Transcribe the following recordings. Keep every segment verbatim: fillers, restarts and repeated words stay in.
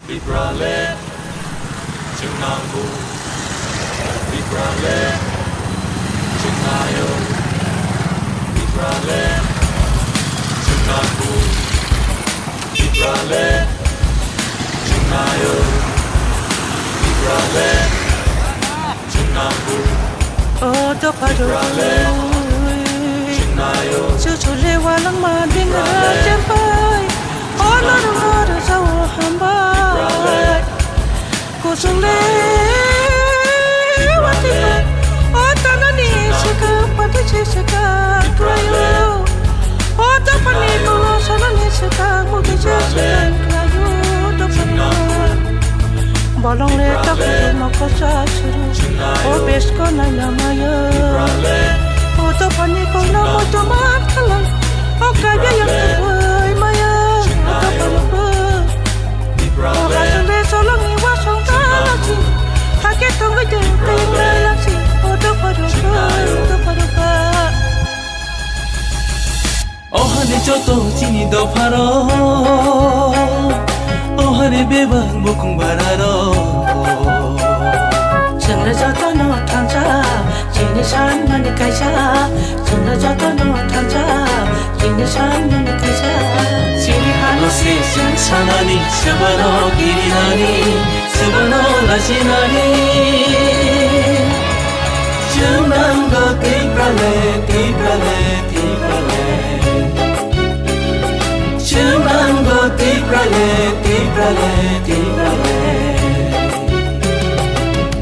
Tipraland, chwng nango. Tipraland, chwng naio. Tipraland, chwng nango. Tipraland, chwng naio. Tipraland, chwng nango. O dopha rwgwi, chuchule walangma dingra cherpai. O norma rwjao hambai. Kuchungle watipai. O tanani swkang pati se swkang kwlaio. O dophani kolo sanani swkang mugi se swkang kwlaio dophani. Bolong le tok moko sa suru. O besko naina maya. O dophani kolo moito man khalai. O kaya yang tuwai maya. O dophani kolo. O hasung le solong ni wasong kalachi. Hake tongoi de tengna lachi. O dophani kolo, o dophani kolo. Ohani joto chini dopharo, ohani bebak bukung bararo. Chwngno jotono thansa, chini sanmani kaisa. Chwngno jotono thansa, chini sanmani kaisa. Chini hano se chwng sanani, swbano kirinani, swbano lachinani. Chwng nango Tipraland, Tipraland. Chwng nango Tipraland, Tipraland, Tipraland.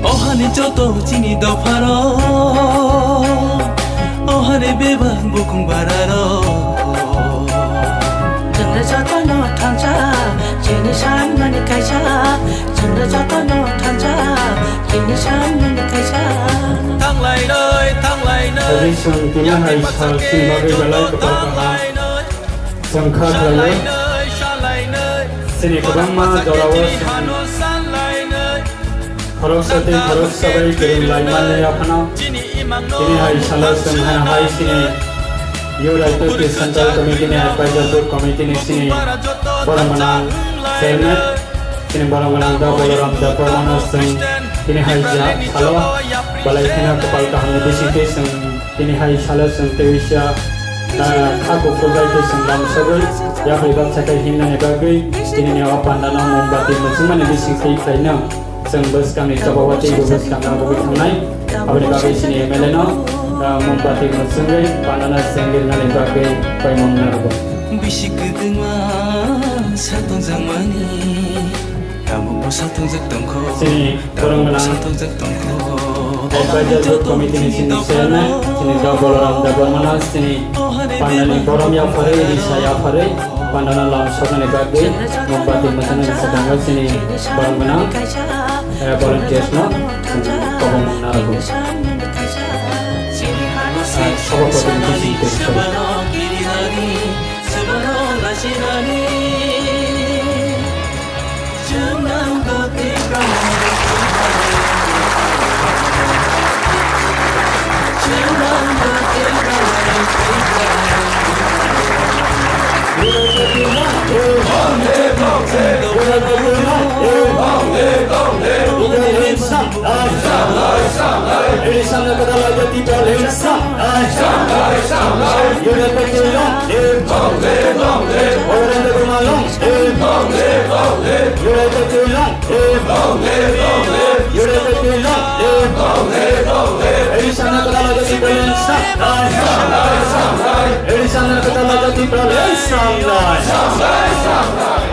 Ohani joto chini dopharo, ohani bebak bukung bararo. Chwngno jotono thansa, chini sanmani kaisa. Chwngno jotono thansa, chini sanmani kaisa. Thanglai noi, thanglai noi. Ri chwng tini hai sal chini bagwi belai kwtal kaham. Chwng kha khlaio. Chini kwbangma jorao chwng khoroksa tei khoroksa bai kwrwng lai manliya phano. Tini hai salo chwng hano hai chini Youth Activity Central Committee ni Advisor Board Committee ni chini borok gwnang chairman. Chini borok gwnang da Balaram da Parmana chwng tini hai ja salo belai kheno kwpal kaham ni bisingtwi chwng tini hai salo chwng tei uisa, ah, kha kuphur bai khe chwng lam sogwi yapri baksa khe himnani bagwi tini ni o panda no mombati mwchwngmani bisingtwi khlaino chwng bwskang ni choba watwi bo bwskang no bugwi thangnai. Aboni bagwi chini M L A no, ah, mombati mwchwngwi panda no chwng rinani bagwi paimung narwgo. Bisi kwtwma satung jangmani. Tabukbo satungjak tongkho. Chini borok gwnang Advisor Board Committee ni chini chairman, chini da Balaram Debbarmano, chini pandani borom yapharwi, risa yapharwi, pandano lam soknani bagwi, mombati mwchangni bwskango chini borok gwnang, eh, volunteers no, chini kobong mangna rwgo. Ah, sabapati ni bising tei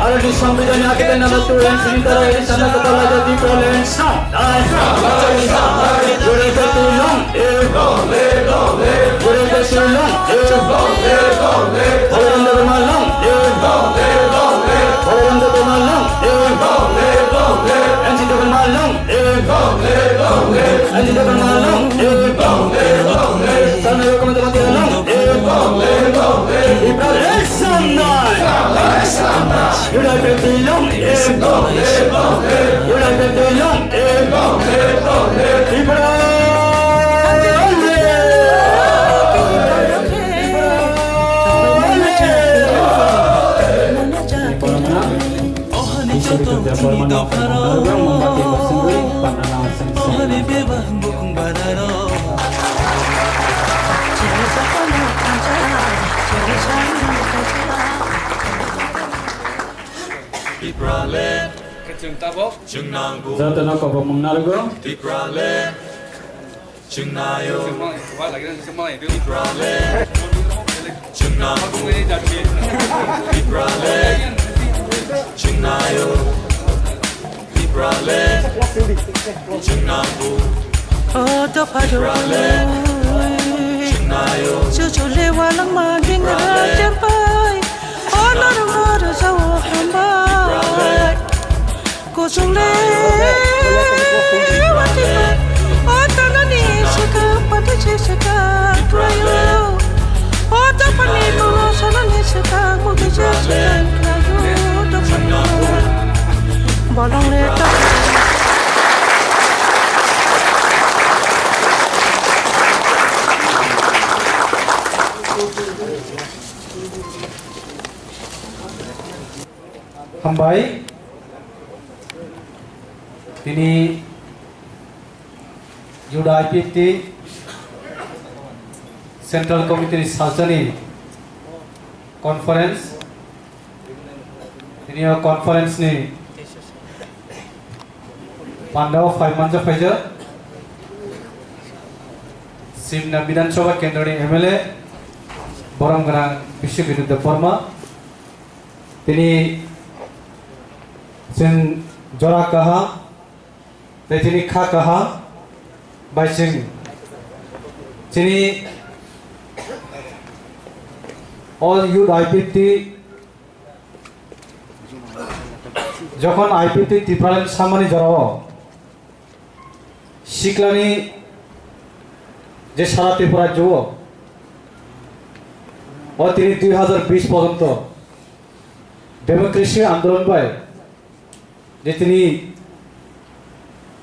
Aro di Sambidan ni hakhe number two entry tara, eri sana kota laja Tipraland samnai. Jurete tulung, eh. Jurete tulung, eh. Bhalarendra Debbarma long, eh. Bhalarendra Debbarma long, eh. N G Debbarma long, eh. N G Debbarma long, eh. Sana Rukmana Debbarma long, eh. Tipraland samnai. United we long live. United we long live. Tipraland. Jotono kobok mung narwgo. Chwngnayo. Tiprale. Chwngnabu. Tiprale. Chwngnayo. Tiprale. Chwngnabu. O dopha Tiprale. Chwngnayo. Chuchule walangma dingra champai. O norma rajao hambai. Tiprale. Kuchungle watipai, o tanani saka, patachi saka, krayo. O tapani molo sanani saka, mukija saka, krayo, tapani. Bolong le tapani. Hambai. Tini Youth I P F T Central Committee ni salsani conference. Tini o conference ni pandao phai manjak phaijak. Simna Bidhan Sabha Kendra ni M L A, borom gwnang Biswajit Debbarma. Tini chwng jora kaham, tei tini kha kaham bai chwng chini all youth I P F T, jokhon I P F T Tipraland samani jorao, Siklani je sara Tripura rajyo o, o tini dui hazar bish porjonto democracy andolon bai je tini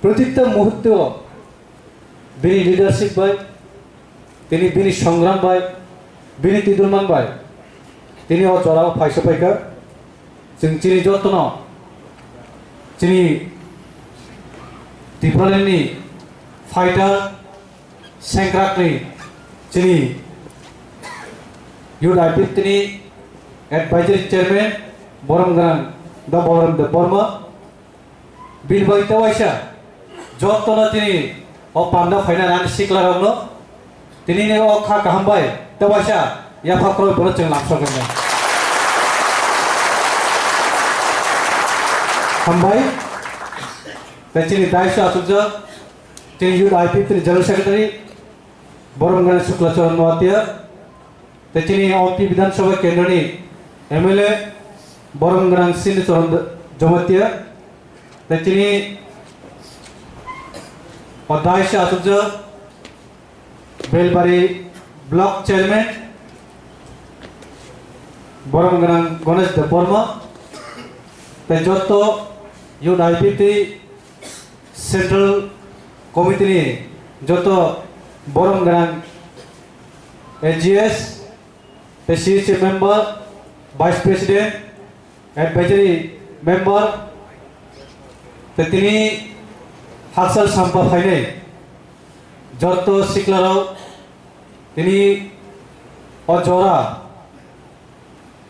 protikta muhurto bini leadership bai, tini bini songram bai, bini tidulman bai, tini o jorao phaisa phaikha. Chwng chini jotono, chini Tipraland ni fighter, sengkrak ni chini youth I P F T ni advisory chairman, borom gwnang Da Balaram Debbarma, bini bai tewaisa jotono tini o panda phaina nani sikla rokno tini ni o kha kaham bai tewaisa yapha kroi bono chwng lamsok wngnai. Hambai. Tei chini daiso achukjak chini youth I P F T ni general secretary borom gwnang Shukla Charan Noatia. Tei chini O M P Bidhan Sabha Kendra ni M L A borom gwnang Sindhu Charan Jamatia. Tei chini o daiso achukjak Belbari Block Chairman borom gwnang Ganesh Debbarma. Tei joto youth I P T Central Committee ni joto borom gwnang A G S, tei C C member, Vice President, Advisory member, tei tini hakchal sampa phainai joto siklarok tini o jora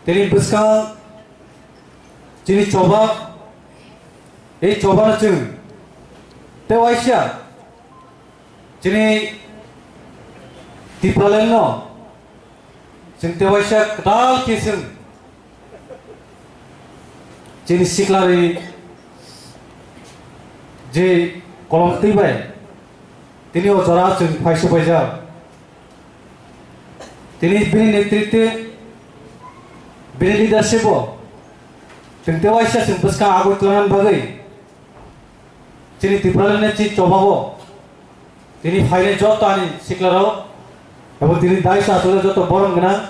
tini bwskang chini choba, ei chobano chwng tei waisa chini Tipraland no chwng tei waisa kwtal khe chwng chini siklarwi je kolom twi bai tini o jora chwng phai supaijak. Tini bini netritwe, bini leadership o chwng tei waisa chwng bwskang agoi tlanani bagwi chini Tipraland ni chini choba o tini phainai joto ani siklarok abo tini daiso achukjak joto borom gwnang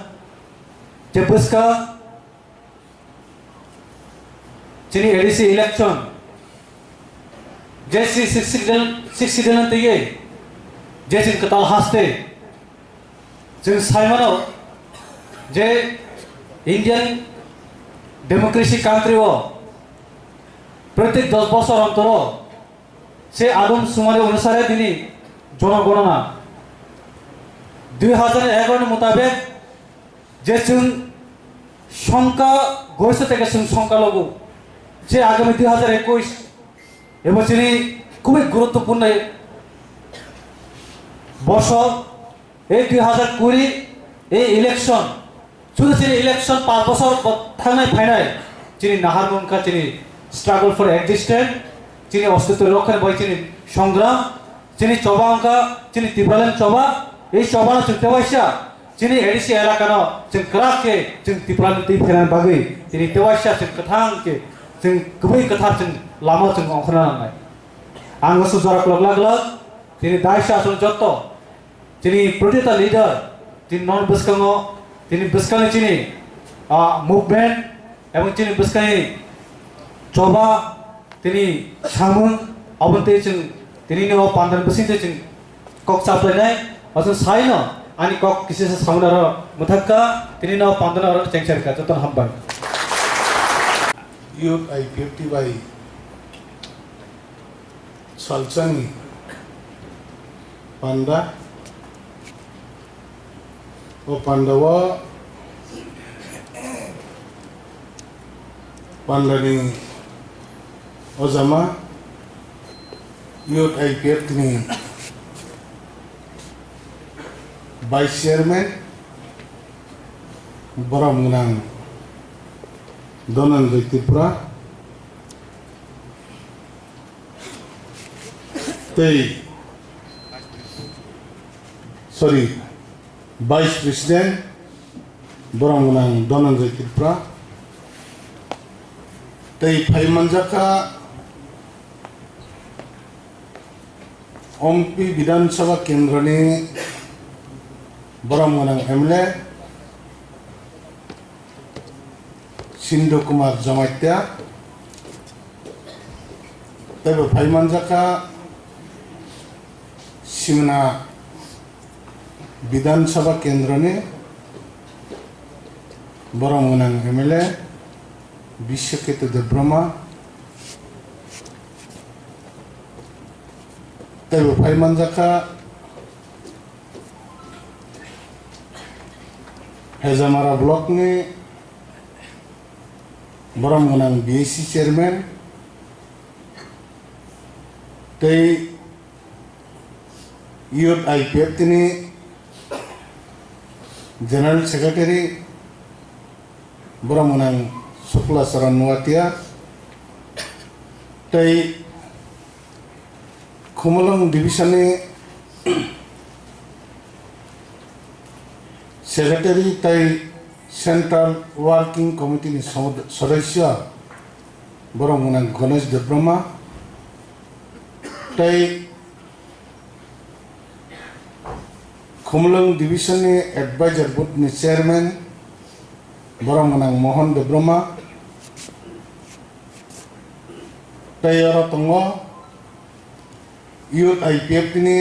je bwskang chini A D C election je si sixty days, sixty days twiwi je chwng kwtal haste chwng saimano je Indian democracy country o Protek dos bosor ontoro se adom sumari onusare tini jonogonona dui hajar egaroh ni mutabek je chwng songkha goiso theke chwng songkha logo je agami dui hajar ekush ebo chini khubui guruttopurno bosor. Ei dui hajar kuri ei election, sudu chini election panch bosor bo thangnai phainai, chini naharmung wngkha chini struggle for existence, chini ostitw rokhani bai chini songram, chini choba wngkha chini Tipraland choba. Ei chobano chwng tewaisa chini A D C elakano chwng kwrak khe chwng Tipraland twi phainani bagwi chini tewaisa chwng kwthang khe chwng kwbwi kwthar chwng lama chwng ongkhorna nangnai. Ang aswk jora kwlwk lak lak chini daisa aswk jotto chini protita leader, chini non bwskango, chini bwskangni chini, ah, movement, ebong chini bwskangni choba, tini samung, aboni tei chwng tini no pandani bising tei chwng kok chaplainai, aswk saino ani kok kisa sa samung aro mwthakka, tini no pandani aro chengserka, jotono hambai. Youth I P F T bai salsani panda. O panda o pandani ojama Youth I P F T ni Vice Chairman borom gwnang Dhananjay Tripura tei, sorry, Vice President borom gwnang Dhananjay Tripura tei phai manjakha Ompi Bidhan Sabha Kendroni borom gwnang M L A Sindhu Kumar Jamatia, teibo phai manjakha Simna Bidhan Sabha Kendroni borom gwnang M L A Biswaketu Debbarma, teibo phai manjakha Hejamara Block ni borom gwnang B A C Chairman tei Youth I P F T ni General Secretary borom gwnang Sukla Charan Noatia tei Khumulwng Division ni Secretary tei Central Working Committee ni sod-, sodosya borom gwnang Ganesh Debbarma tei Khumulwng Division ni Advisor Board ni Chairman borom gwnang Mohan Debbarma tei oro tongo Youth I P F T ni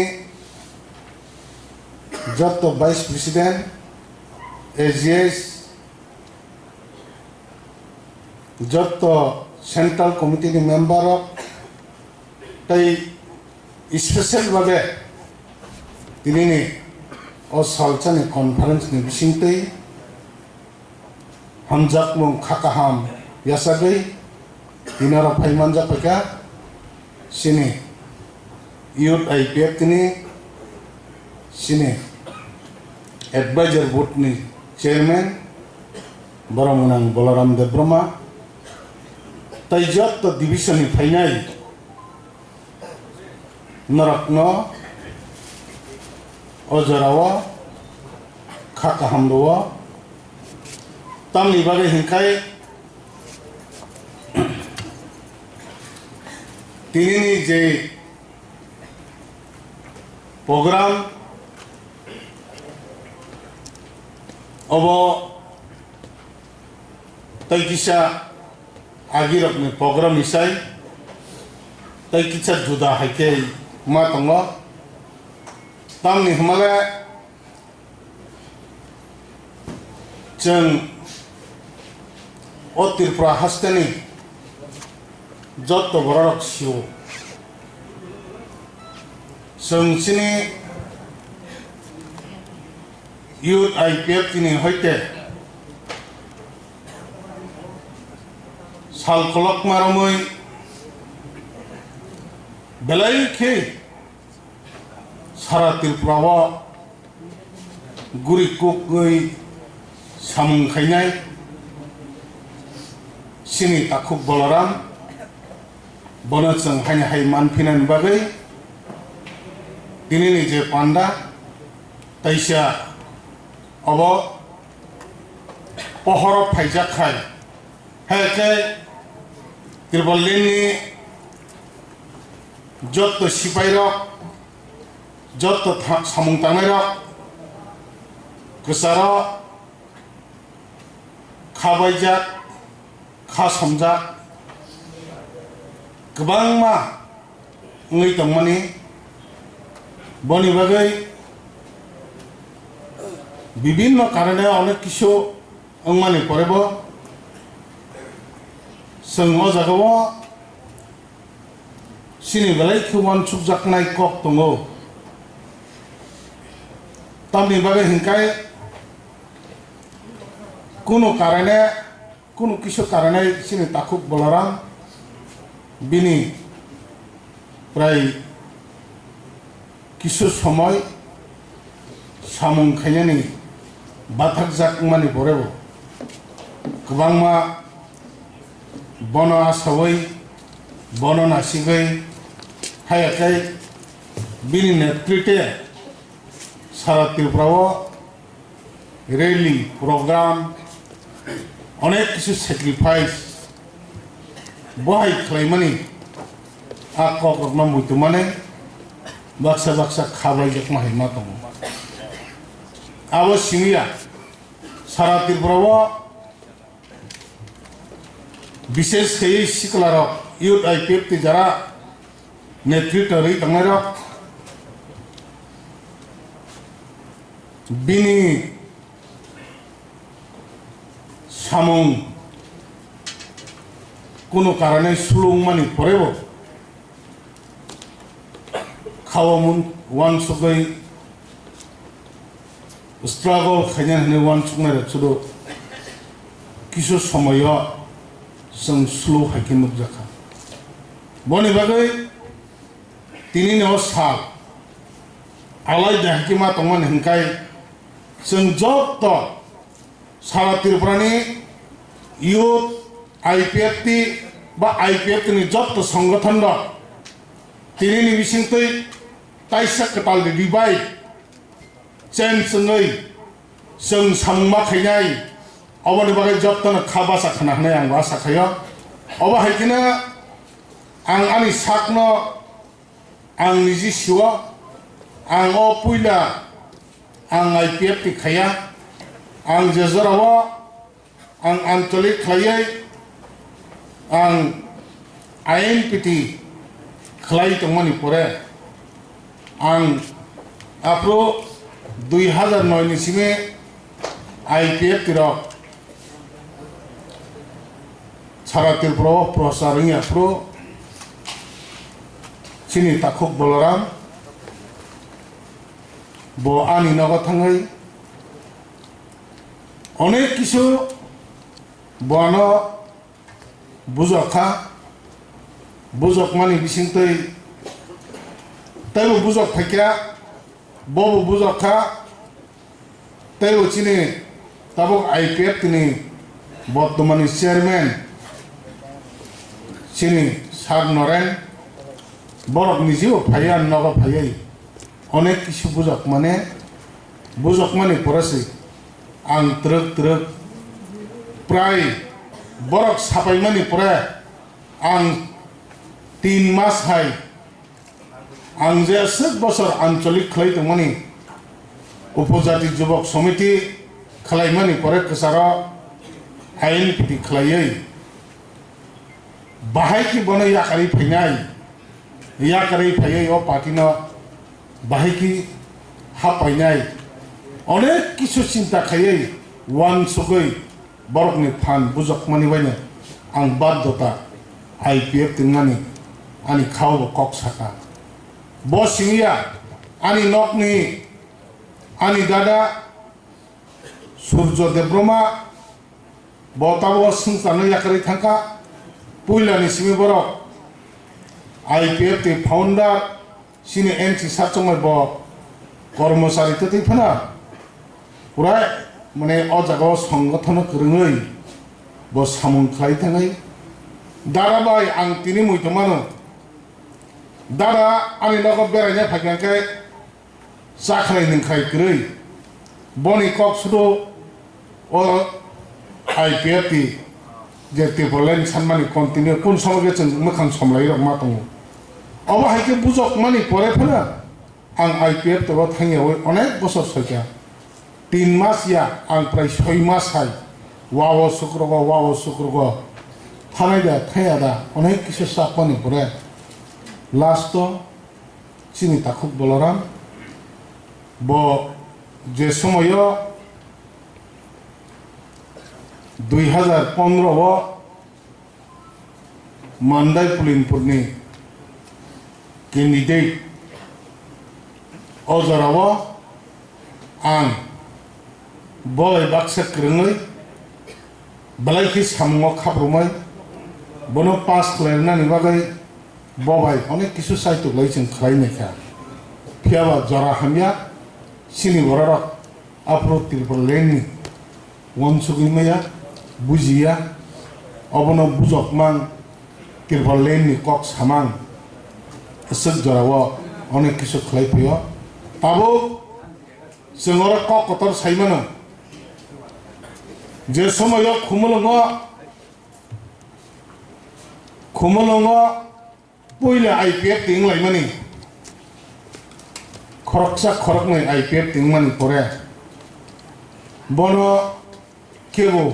joto Vice President, A G S, joto Central Committee ni member rok tei special babe tinini o salsani conference ni bisingtwi hamjakmung kha kaham yasagwi tinaro phai manjak phaikha chini Youth I P F T ni chini Advisor Board ni Chairman borom gwnang Balaram Debbarma tei joto division ni phainai norokno o jorao kha kaham rwo. Tamni bagwi hinkhai tinini je program obo tei kisa agirokni program ni sai tei kisa juda hai khe ma tongo. Tamni hwnmale chwng o Tripura hasteni Jotto bororok sio. Chwng chini youth I P F T ni hoite sal kolokma romwi belai khe sara Tripura o guri kukgwi samung khainai chini takhuk Balaram, bono chwng haini hai manphinani bagwi tinini je panda taisa obo pohoro phaijak khai, hai khe Tripura ni jotto sipairok, jotto tha-, samung tangnairok kwcharo kha baijak, kha somjak kwbangma wngwi tongmani. Boni bagwi bibinno karone onek kisu wngmani porebo chwng o jagao chini belai khe uansukjaknai kok tongo. Tamni bagwi hinkai kunu karane, kunu kisu karane chini takhuk Balaram bini prai kisu somoi samung khainani bathakjak wngmani porebo kwbangma bono asaui, bono nasigwi, haya khe bini netrite sara Tripura o rally, program, onek kisu sacrifice bo hai khlaimani a kokrokno muitu mane baksa baksa khablaijakma hai ma tongo. Abo simiya sara Tripura o bishesh khaiwi siklarok youth I P F T jara netritw rwi tongnairok bini samung kunu karane sulungmani porebo khaomun uansugwi struggle khainani hwnwi uansuknairok sudu kisu somoio chwng slow hai khe nukjakha. Boni bagwi tinini o sal alai de hai khe ma tongmani hwnkhai chwng jotto sara Tripurani youth I P F T ba I P F T ni jotto songgothon rok tinini bisingtwi taisa kwtal revive change wngwi chwng samung ma khainai, oboni bagwi jottono kha bacha khna hwnwi ang asa khaio. Obo hai kheno ang ani sakno ang niji sio, ang o puila ang I P F T khaiya, ang je jorao ang ancholik khlaiwi ang I N P T khlai tongmani pore ang aphuru dui hazar noi ni simi I P F T rok sara Tripura o prochar wngya aphuru chini takhuk Balaram bo ani nogo thangwi onek kisu bo ano bujok kha, bujokmani bisingtwi teibo bujok phaikha, bobo bujok kha, teibo chini tabuk I P F T ni bortomani chairman chini Sir Noren, borok nijio phaiya nogo phaiwi. Onek kisu bujok mane, bujokmani pore se ang twrwk twrwk prai borok sapaimani pore ang tin mas hai ang je aswk bosor ancholik khlai tongmani Upojati Jubok Somiti khlaimani pore kwcharo I N P T khlaiwi bahai khe bono yakarwi phainai, yakarwi phaiwi o party no bahai khe hapainai, onek kisu chinta khaiwi uansugwi borokni phan bujokmani baino ang baddhota I P F T wngnani ani khao bo kok saka. Bo simiya ani nokni ani dada Surjo Debbarma bo tabuk swngcharno yakarwi thangkha. Puilani simi borok I P F T founder, chini N C sachongmai bo kormochari twtwi phano purai, mane, o jagao songothono kwrwngwi bo samung khlai thangwi. Dada bai ang tini muitu mano. Dada ani nogo beraina phaikha khe chakhlai nwngkhai kwrwi. Boni kok sudo o I P F T je Tipraland sanmani continue kun somoge chwng mwkhang somlai rok ma tongo. Obo hai khe bujok mani pore phano ang I P F T o thangyawi onek bosor soikha. Tin mas ya, ang prai soi mas hai. Wao sukrogo, wao sukrogo. Thanai da, thaya da, onek kisa sapmani pore. Last o chini takhuk Boloram bo je somoyo dui hazar pondro o Mandai Pulinpurni candidate o jorao ang bolai baksa kwrwngwi belai khe samungo khaprumai bono pass khlainani bagwi bo bai onek kisu saitok lai chwng khlai naikha. Phiya ba jora hamya chini bororok aphuru Tripura land ni uansugwi maya, bujiya, obono bujokmang, Tripura land ni kok samang, aswk jorao onek kisu khlai phaio. Tabuk chwng oro kok kotor sai mano, je somoio Khumulwngo, Khumulwngo puila I P F T wnglaimani, khoroksa khoroknwi I P F T wngmani pore bono kebo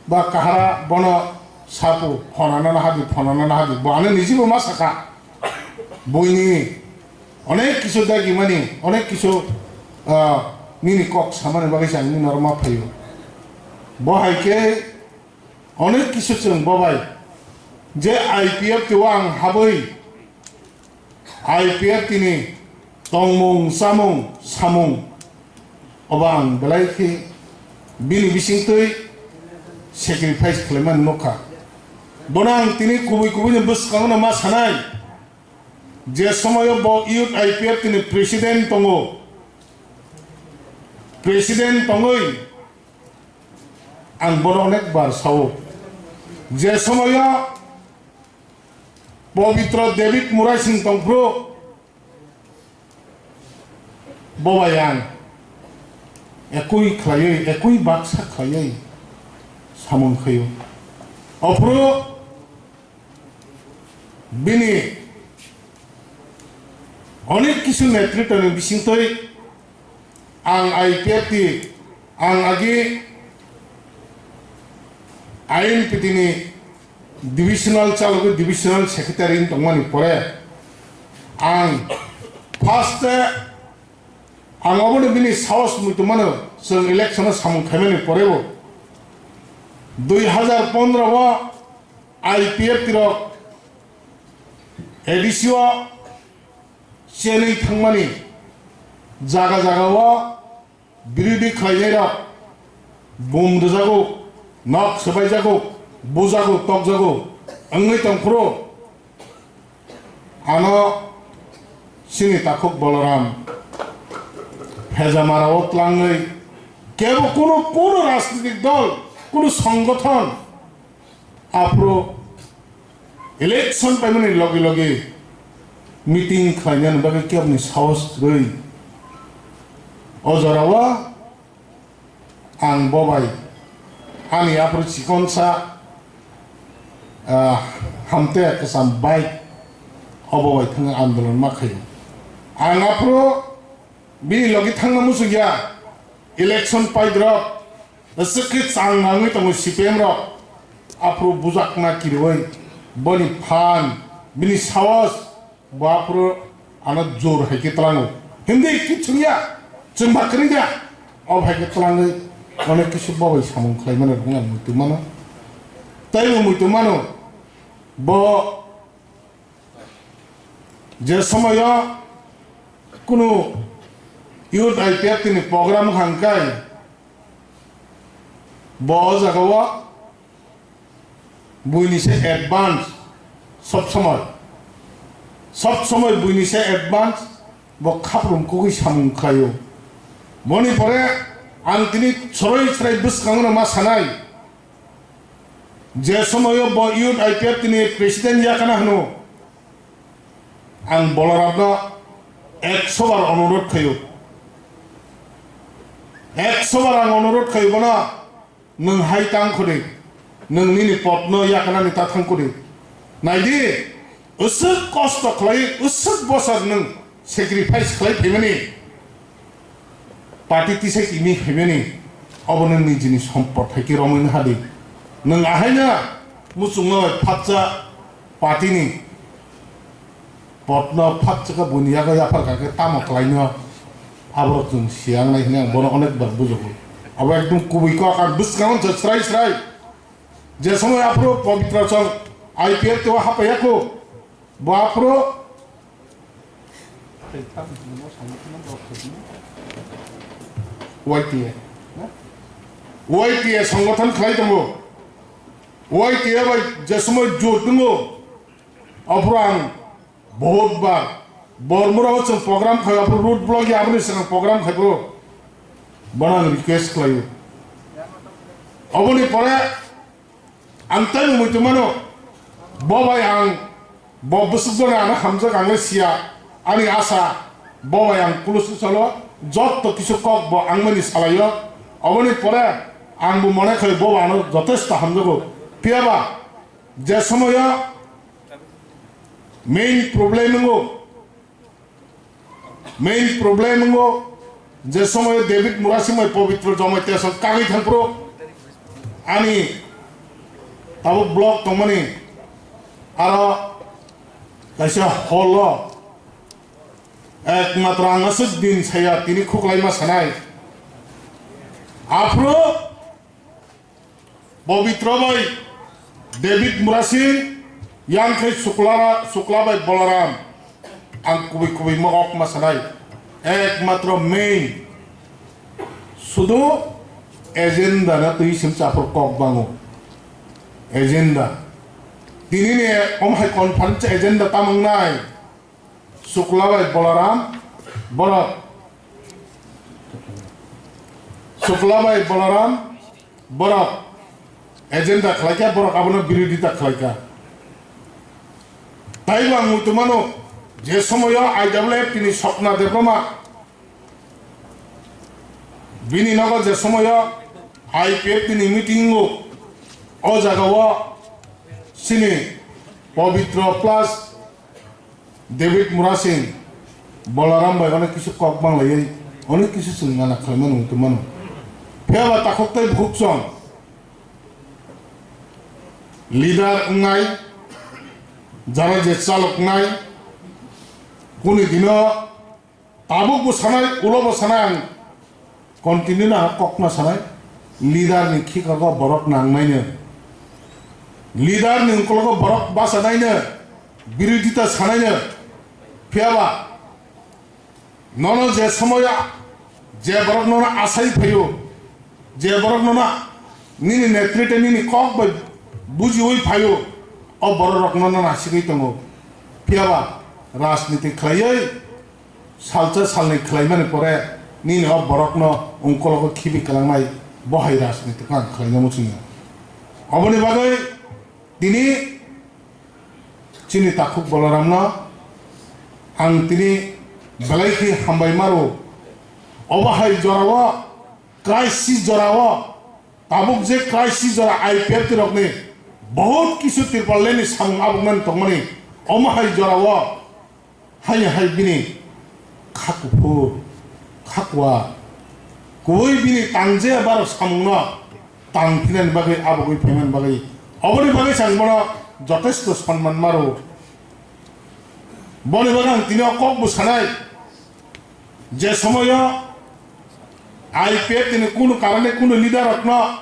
ba kahara bono sapu phonana nahadi, phonana nahadi, bo ano nijibo ma saka. Buini onek kisu dagimani, onek kisu, ah, nini kok samani bagwi se ang nini oro ma phaio. Bo hai khe onek kisu chwng bo bai je I P F T o ang habwi I P F T ni tongmung, chamung, samung obo ang belai khe bini bisingtwi sacrifice khlaimani nukha. Bono ang tini kubui kubui ni bwskango no ma sanai, je somoio bo youth I P F T ni president tongo, president tongwi ang bono onek bar sao, je somoio Pabitra David Murai Singh tongphuru bo bai ang ekui khlaiwi, ekui baksa khlaiwi samung khaio. Ophuru bini onek kisu netritwni bisingtwi ang I P F T, ang agi I N P T ni divisional chalogwi divisional secretary wng tongmani pore ang first e ang oboni bini saos muitu mano chwng election o samung khaimani porebo dui hazar pondro o I P F T rok A D C o chenwi thangmani jaga jaga o birodi khlainairok bum rwjago, nok swbaijago, bujago, tokjago wngwi tongphuru ano chini takhuk Boloram Phejamarao tlangwi kebo kunu, kunu rajnitik dol, kunu songgothon aphuru election paimani logi logi meeting khlainani bagwi keboni saos kwrwi. O jorao ang bo bai ani aphuru chikonsa, ah, hamte kwcham bike obo bai thangwi andolon ma khaio. Ang aphuru bini logi thangna muchungya, election paidrop, swkhe chang nangwi tongo C P M rok, aphuru bujakna kiriwi boni phan, bini saos, bo aphuru ano jor hai khe tlango. Hindi kichungya, chwng ba kwrwngya, o hai khe tlangwi onek kisu bo bai samung khlaimani rwngya muitu mano. Taibo muitu mano, Bo je somoyo kunu youth I P F T ni program hangkai, bo o jagao buini se advance, sob somoi, sob somoi buini se advance, bo khaprum kugui samung khlaio. Boni pore ang tini chwrai chwrai bwskango ma sanai, je somoyo bo youth I P F T ni president yakana hwno, ang Bolaramno ekso bar onurodh khaio, ekso bar ang onurodh khaio bono, nwng hai tang khudi, nwng nini potno yakanani ta thang khudi. Naidi, uswk kosto khlai, uswk bosor nwng sacrifice khlai phaimani, party tisai tini phaimani, obo nwng nijini sompot hai khe romwi hadi. Nwng ahaino muchungno phakcha party ni potno phakchaka buini yago yaphar kha khe tamo khlaino, aborok chwng siyangnai hwnwi ang bono onek bar bujago. Abo ekdom kubui kok, ang bwskango se srai srai. Je somoy aphuru Pabitra chwng I P F T o hapaiya kho, bo aphuru Y T A, Y T A songgothon khlai tongo. Y T A bai je somoy jot tongo, aphuru ang Bahut bar Bormura o chwng program khai, aphuru road block ya, aboni swkang program khai, bro. Bono ang request khlaio. Oboni pore ang tei mui tongmano, bo bai ang, bo bwswk jona ano hamjak, ang le siya, ani asa, bo bai ang police salo, jotto kisu kok bo ang mani salaio. Oboni pore ang bo mone khai bo ano jotesto hamjago. Phiya ba, je somoyo main problem wngo, main problem wngo, je somoyo David Murasing bai Pabitra Jamatia song kagwi thangphuru ani tabuk block tongmani aro kaisa hall o ekmatro ang aswk din saya tini khuklaima sanai. Aphuru Pabitra bai David Murasing, yang khai Sukla, Sukla bai Balaram, ang kubui kubui ma ok ma sanai. Ekmatro main sudu agenda na twi sim chaphur kok bango. Agenda. Tini ni om hai conference agenda tamang nai. Sukla bai Balaram borok, Sukla bai Balaram borok agenda khlaikha, borok abono birodita khlaikha. Taibo ang muitu mano, je somoyo I W F T ni Swapna Debbarma bini nogo je somoyo I P F T ni meeting o, o jagao chini Pabitra plus David Murasing, Balaram bai onek kisu kok banglaiwi onek kisu chwng mana khlaimano wngtwi mano. Phiya ba takhuk tei bukhuk chwng leader wngnai, jara je chalok wngnai, kuni dino tabuk bo sanai, ulo bo sanai ang. Continue na kokna sanai, leader ni khikaro borok nangnaino, leader ni ungkologo borok bachanaino, birodita sanaino. Phiya ba nono je somoya je borok nono asai phaio, je borok nono nini netrite nini kok bai bujiwi phaio, o borok rok nono nasigwi tongo. Phiya ba rajniti khlaiwi salsa salnwi khlaimani pore nini o borokno ungkologo khibi kwlangnai, bo hai rajniti khe ang khlaina muchungya. Oboni bagwi tini chini takhuk Balaramno ang tini belai khe hambai maro. Obo hai jorao, crisis jorao, tabuk je crisis jora I P F T rokni bahut kisu Tripura ni samung abuknani tongmani, omo hai jorao Hai hai bini kha kuphur, kha kuwa, kubui bini tangje barok samungno tang phinani bagwi, abogwi phaimani bagwi, oboni bagwi chwng bono jotesto sonman maro. Boni bagwi ang tini o kok bo sanai, je somoyo I P F T ni kunu karane kunu leader rokno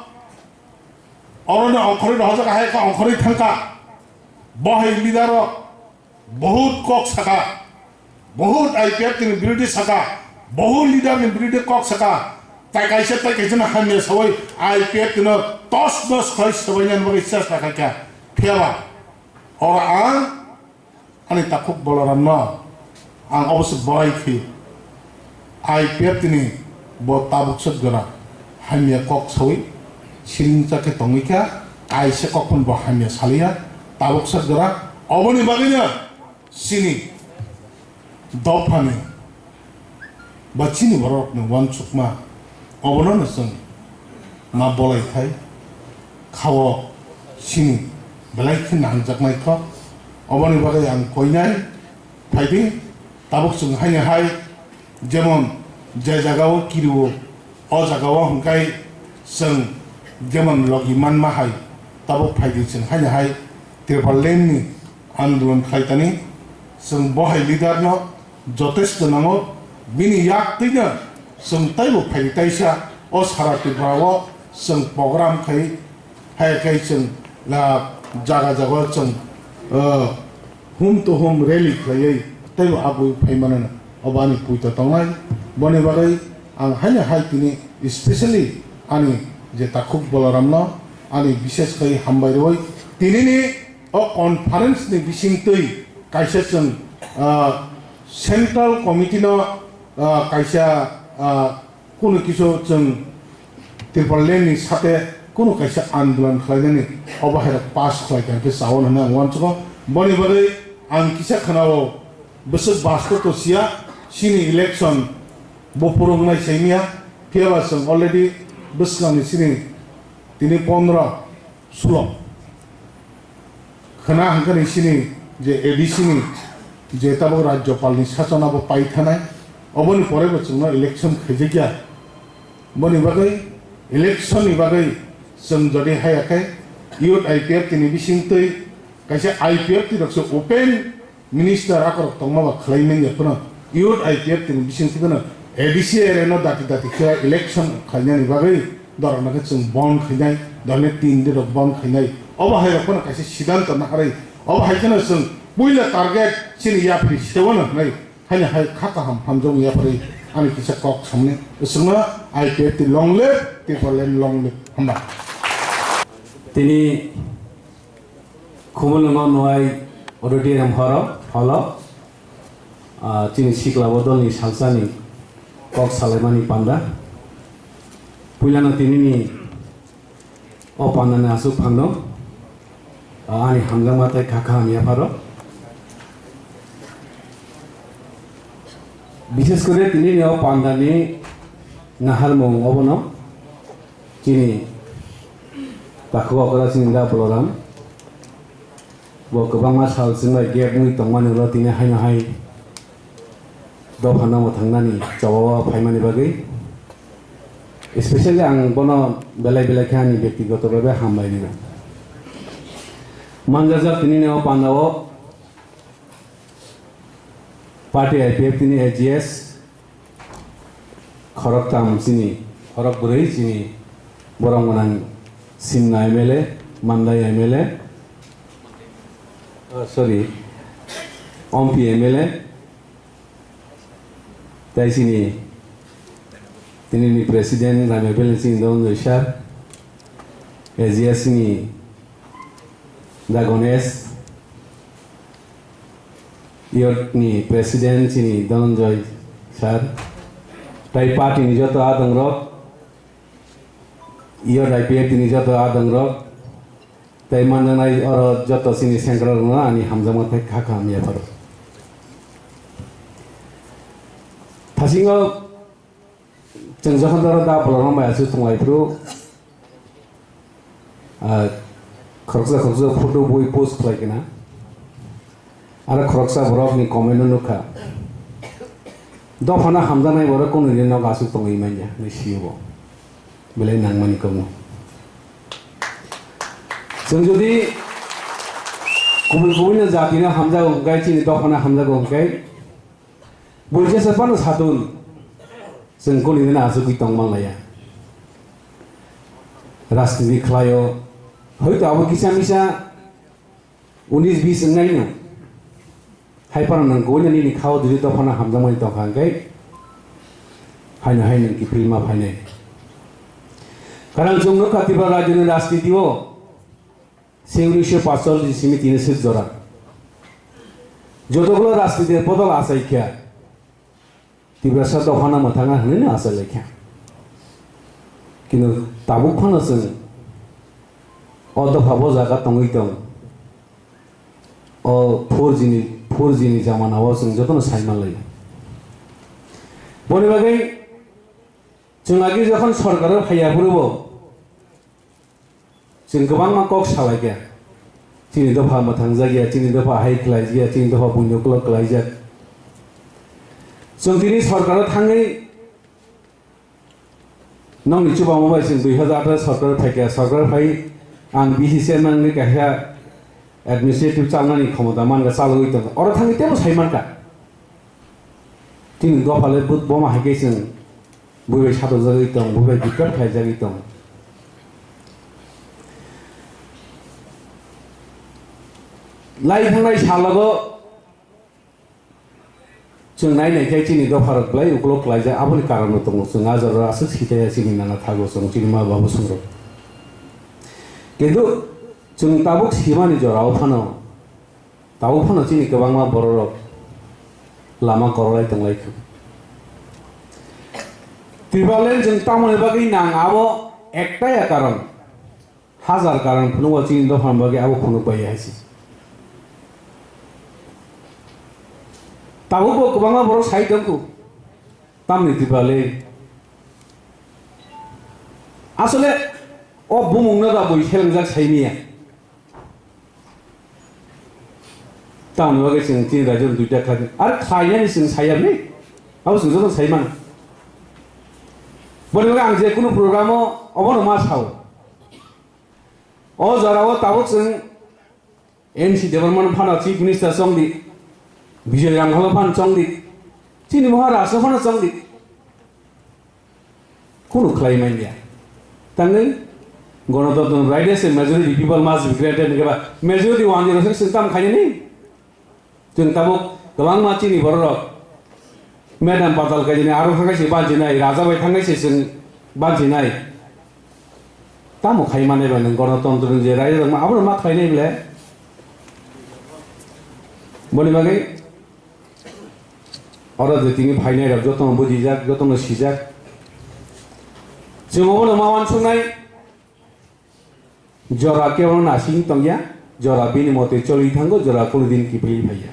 oroni ongkhorwi rohorjak hai khe ongkhorwi thangkha. Bo hai leader o bahut kok saka, bahut I P F T ni birodhi saka, bahut leader ni birodhi kok saka, tai kaisa tai kaisa no hamya sawi I P F T no tos nos khlai sabaina bagwi chesta khaikha. Phiyaba oro ang ani takhuk Balaram no ang obosi borai khi I P F T ni bo tabuk sat jora hamya kok sawi siring chakhe tongwi kha, kaisa kok phano bo hamya saliya, tabuk sat jora. Oboni bagwino chini dophani ba chini borokni uansukma obono no chwng ma bolai khai khao chini belai khe nangjaknai kho. Oboni bagwi ang koinai phaidi, tabuk chwng haino hai jemon je jagao kirio o jagao hwnkhe chwng jemon logi manma hai tabuk phaidi chwng haino hai Tipraland ni andolon khlai tani chwng bo hai leader no jotesto nango, bini yak twino chwng taibo phaidi taisa o sara Tripura o chwng program khai. Hai khe chwng, ah, jaga jaga chwng, ah, home to home rally khlaiwi teibo abui phai mano, obo ani puito tongnai. Boni bagwi ang haino hai tini specially ani je takhuk Balaramno ani bishes khai hambai rwi tinini o conference ni bisingtwi kaisa chwng, ah, central committee no, ah, kaisa, ah, kunu kisu chwng Tipraland ni sate kunu kaisa andolon khlainani obo hai rok pass khlai kha hwnkhe chao hwnwi ang uansukha. Boni bagwi ang kisa khwnao bwswk basto to siya, chini election buphuru wngnai saimiya, phiyaba chwng already bwskangni chini tini pondro sulo. Khwna hwnkhe ni chini je A D C ni je tabuk Rajyapal ni sachona bo pai thanai, oboni pore bo chwngno election khaijakya. Boni bagwi election ni bagwi chwng jodi haya khe youth I P F T ni bisingtwi kaisa I P F T rok se open minister akorok tongma ba khlai manya phano youth I P F T ni bisingtwi phano A D C area no dati dati khe election khlainani bagwi dorok no khe chwng bon khainai, dorni tin di rok bon khainai. Obo hai rok phano kaisa sidanto naharwi, obo hai kheno chwng puila target chini yapri sewono hwnwi haino hai kha kaham hamjakgo yapri ani kisa kok samni. Chwngno I P F T long live, Tipraland long live. Hamba. Tini Khumulwngo Nwai Auditorium horo, holo, ah, chini sikla bodolni salsani kok salaimani panda. Puilano tinini o pandani aswk phangno, ah, ani hamjakma tei kha kaham yapharo. Bishes kore tinini o pandani naharmung obono chini takhuk okra chini da Balaram. Bo kwbangma sal chwng bai gap wngwi tongmani ulo tini haino hai dophano mwthangnani choba o phaimani bagwi. Especially ang bono belai belai khe ani byaktigoto bhabe hambai rino. Manjajak tini o panda o party I P F T ni A G S, khoroktham chini, khorok bwrwi chini borok gwnang Simna M L A, Mandai M L A, oh, sorry, Ompi M L A, tei chini tinini president Ramya Valley chini Dhananjay sir, A G S ni Da Ganesh, youth ni president chini Dhananjay sir, tei party ni joto adongrok, youth I P F T ni joto adongrok, tei manjaknai oro joto chini sengkrakrokno ani hamjakma tei kha kaham yapharo. Thasingo chwng jokhon oro da Balaram bai aswk tonglaiphrw, ah, khoroksa khoroksa photo bui post khlai kena. Aro khoroksa borokni comment-o nukha, "Dophano hamjaknai borok kunui ni nogo aswk tongwi manya," hinwi sio bo. Belai nangmani kokno. Chwng jodi kubui kubui no jati no hamjago hwnkhe, chini dophano hamjago hwnkhe, bui jesa phano satun, chwng kunui no aswkwi tong manlaiya. Rajniti khlaio, hoito abo kisa misa Unis bis wngnaino. Hai phano nwng kubui nini khao jodi dophano hamjakmani tongkha hwnkhe, haino hai nwng kiphilma phainai. Karon chwng nukha Tripura rajyoni rajniti o se unisho pachchollish ni simi tini swk jora. Jotogulo rajniti bodol achai kha. Tiprasa dophano mwthangna hwnwi no achai lai kha. Kintu tabuk phano chwng o dopha bo jaga tongwi tong. O four G ni, four G ni jamana o chwng jotono sai man lai. Boni bagwi chwng agi jokhon sorkar o phaiya phuru bo, chwng kwbangma kok salaikha. Chini dopha mwthangjakya, chini dopha hai khlaijak, chini dopha buino uklok khlaijak. Chwng tini sorkaro thangwi nokni chubamo bai chwng dui hazar atharo sorkaro phaikha, sorkar phai ang B C chairman ni kaisa administrative chalnani khomota mankha, chalogwi tongkha. Oro thangwi teibo sai mankha. Chini dophale buma hai khe chwng bui bai satojagwi tong, bui bai bikrap khlaijagwi tong. Lai thangnai salogo chwng nai nai khe chini dopharok belai uklok khlaijak, aboni karonno tongo chwng a jorao aswk sitaiya chini nana thago chwng chini ma babu swngrok. Kintu chwng tabuk simani jorao phano Tabuk phano chini kwbangma bororok lama korolai tonglaikha. Tipraland chwng tamoni bagwi nang abo ektaya karon, hazar karon phunukgo chini dophani bagwi abo phunukbai hai se. Tabukbo kwbangma borok sai tongkhu, tamni Tipraland. Asole o bumungno da bui selengjak saimiya. Tamoni bagwi chwng chini rajyo duita khlai, ar khlainani chwng sayarni, abo chwng joto sai mano. Boni bagwi ang je kunu program o obono ma sao. O jora o tabuk chwng N C Debbarma phano Chief Minister chongdi, Bijoy Rangkhalo phano chongdi, chini Maharaj no phano chongdi. Kunu khlai manya. Tangwi Ganatantro right se majority people must be granted hwnkhe ba majority one zero six chwng tamo khainani? Chwng tabuk kwbangma chini bororok Madam Patal kaijani aro thangkai se bansinai, Raja bai thangkai se chwng bansinai. Tamo khai mane ba nwng Ganatantro ni je right rok ma abono ma khlainai bole? Boni bagwi Oro je tini phainai rok jotono bujijak, jotono sijak. Chwng obono ma uansuknai, jora kebono nasing tongya, jora bini mote choli thango, jora kunu din kiphilwi phaiya.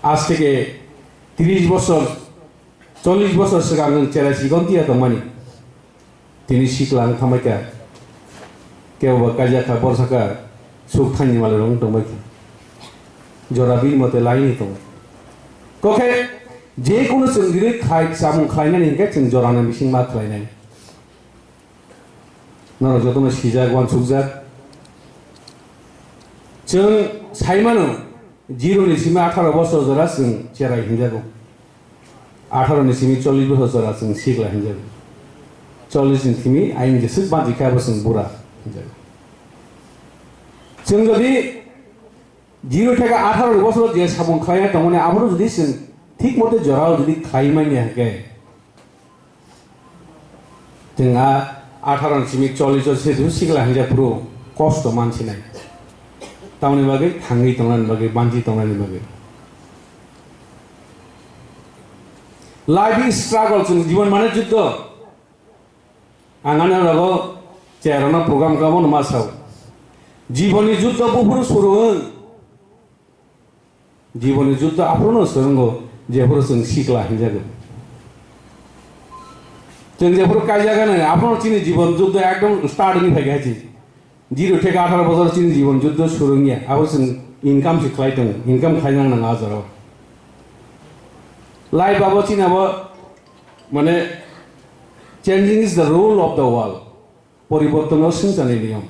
Aaj theke tris bosor, chollish bosor swkang nwng cherai sigon tiya tongmani. Tini sikla wng thangbai kha, kebo ba kaijak kha, borsa kha, suk thangni malai rok wng tongbai kha, jora bini mote laini tongo. Kokhe je kunu chwng rwi khlai, chamung khlainani hinkhe chwng jorani bising ma khlainai. Norok jotono sijak, uansukjak. Chwng sai mano, zero ni simi atharo bosor jora chwng cherai hinjago. Atharo ni simi chollish bosor jora chwng sikla hinjago. Chollish ni simi ayang jeswk banchi khe abo chwng bura hinjago. Chwng jodi zero theke atharo ni bosor je samung khlaiya tongmani abono jodi chwng thik mote jorao jodi khlai manya hinkhe, chwng a atharo ni simi chollish o se sikla hinjak phuru kosto mansinai. Tamoni bagwi thangwi tongnani bagwi, banchi tongnani bagwi. Life is struggle, chwng jibon mane juddo. Ang ani rogo cherano program kamo no ma sao. Jiboni juddo buphuru suru wng. Jiboni juddo aphuru no swrwngo, jephuru chwng sikla hinjago. Chwng jephuru kaijakgani, aphuru chini jibon juddo ekdom start wngwi phaikha chi. Zero theke atharo bosor chini jibon juddo swrwngya, abo chwng income se khlai tongo, income khlainang nang a jorao. Life abo chini abo, mane, changing is the rule of the world. Poriborton o swngcharni niyom.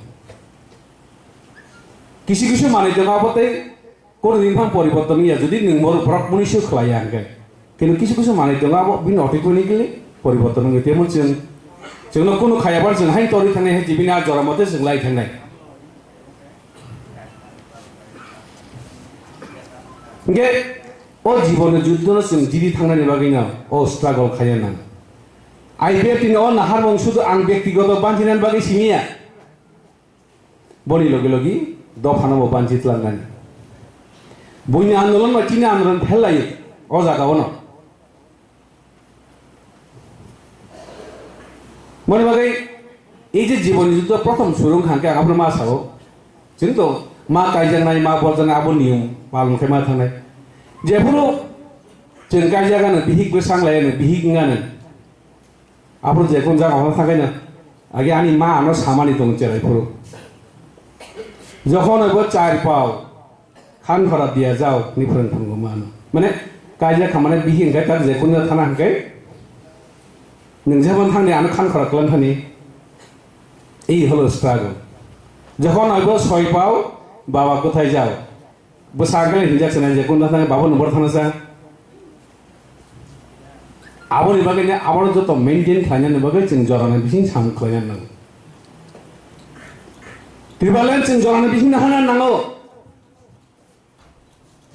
Kisu kisu manwi tongo abo tei kono din phano poriborton wngya, jodi nwng borok, borok mwnwi se khlaiya hwnkhe. Kintu kisu kisu manwi tongo abo bini automatically poriborton wngwi. Tei omo chwng Chwngno kunu khayapar chwng hain torwi thangnai hai tibini a jora mote chwng lai thangnai. Hingke o jiboni juddo no chwng jidi thangnani bagwi no o struggle khaiya nang. I P F T ni o nahar mung sudu ang bektigoto banjinani bagwi simiya. Boni logi logi dophano bo banchi tlangnani. Buini andolon ba chini andolon phel lai o jaga ono. Boni bagwi ei je jiboni juddo prothom surung kha hwnkhe ang abono ma sao. Chwng to ma kaijaknai, ma borjaknai abo niyom palon khai ma thangnai. Jephuru chwng kaijak ano bihik bwsang lai ano bihik wng ano. Aphuru je kun jaga hor thakai na, age ani ma ano samani tong cherai phuru. Jokhon oibo char pao, khan khora dia jao, ni phwrwng phwrwng ma ano. Mane, kaijak kha mane bihi hingkai tak je kun jaga thana hingkai, nwng jabon thangni ano khan khora klan thani. Ei holo struggle. Jokhon oibo soi pao, baba kothai jao. Bwsa khe hinjak se nai je kun thana babo number thana sa. Aboni bagwi ne abono joto maintain khlainani bagwi chwng jorani bising sam khlaina nango. Tribal line chwng jorani bising hana nango.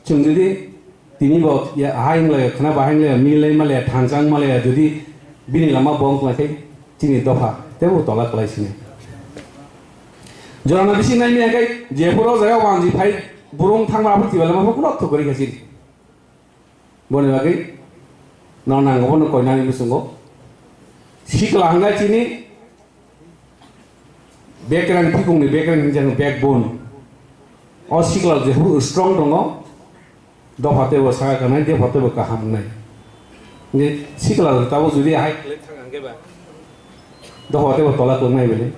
Chwng jodi tini bo ya hai hinglai khna ba hai hinglai milai malai thangjang malai jodi bini lama bong khlai khai chini dopha tebo tola khlai sini. Jorana bisi nai miya kai je puro jaya wanji phai burung thangma abo tiba lama phano thok gori khasin. Boni bagwi no nango bono koinani musungo. Sikla hwnga chini bekrang thikungni bekrang hinjang backbone. O sikla je hu strong tongo. Dopha tebo saka kanai, dopha tebo kaham wngnai. Ni sikla tabo judi hai khlai thang hangke ba. Dopha tebo tola tongnai bele.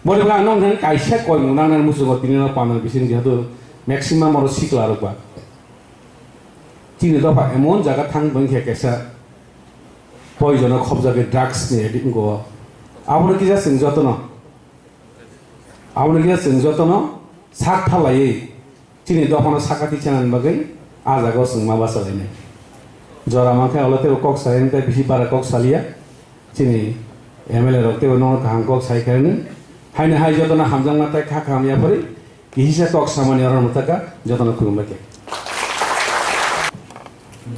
Boni bwla nong nang kaisa koi mung nang nang musugo tini no panang bising jihadu maximum oro sikla rok ba. Chini dopha emon jaga thang bangkhe kaisa poison o khobjagwi drugs ni addict wngko. Abono kisa chwng jotono. Abono kisa chwng jotono sak thalaiwi. Chini dophano sakati chanani bagwi ah jagao chwng ma bachalainai. Jora mankhe olo teibo kok salainai tei bisi bara kok saliya. Chini M L A rok teibo nono kaham kok sai khainani. Haino hai jotono hamjakma tei kha kaham yapharwi kihisa kok samani oro mwthaka jotono khulumbai khe.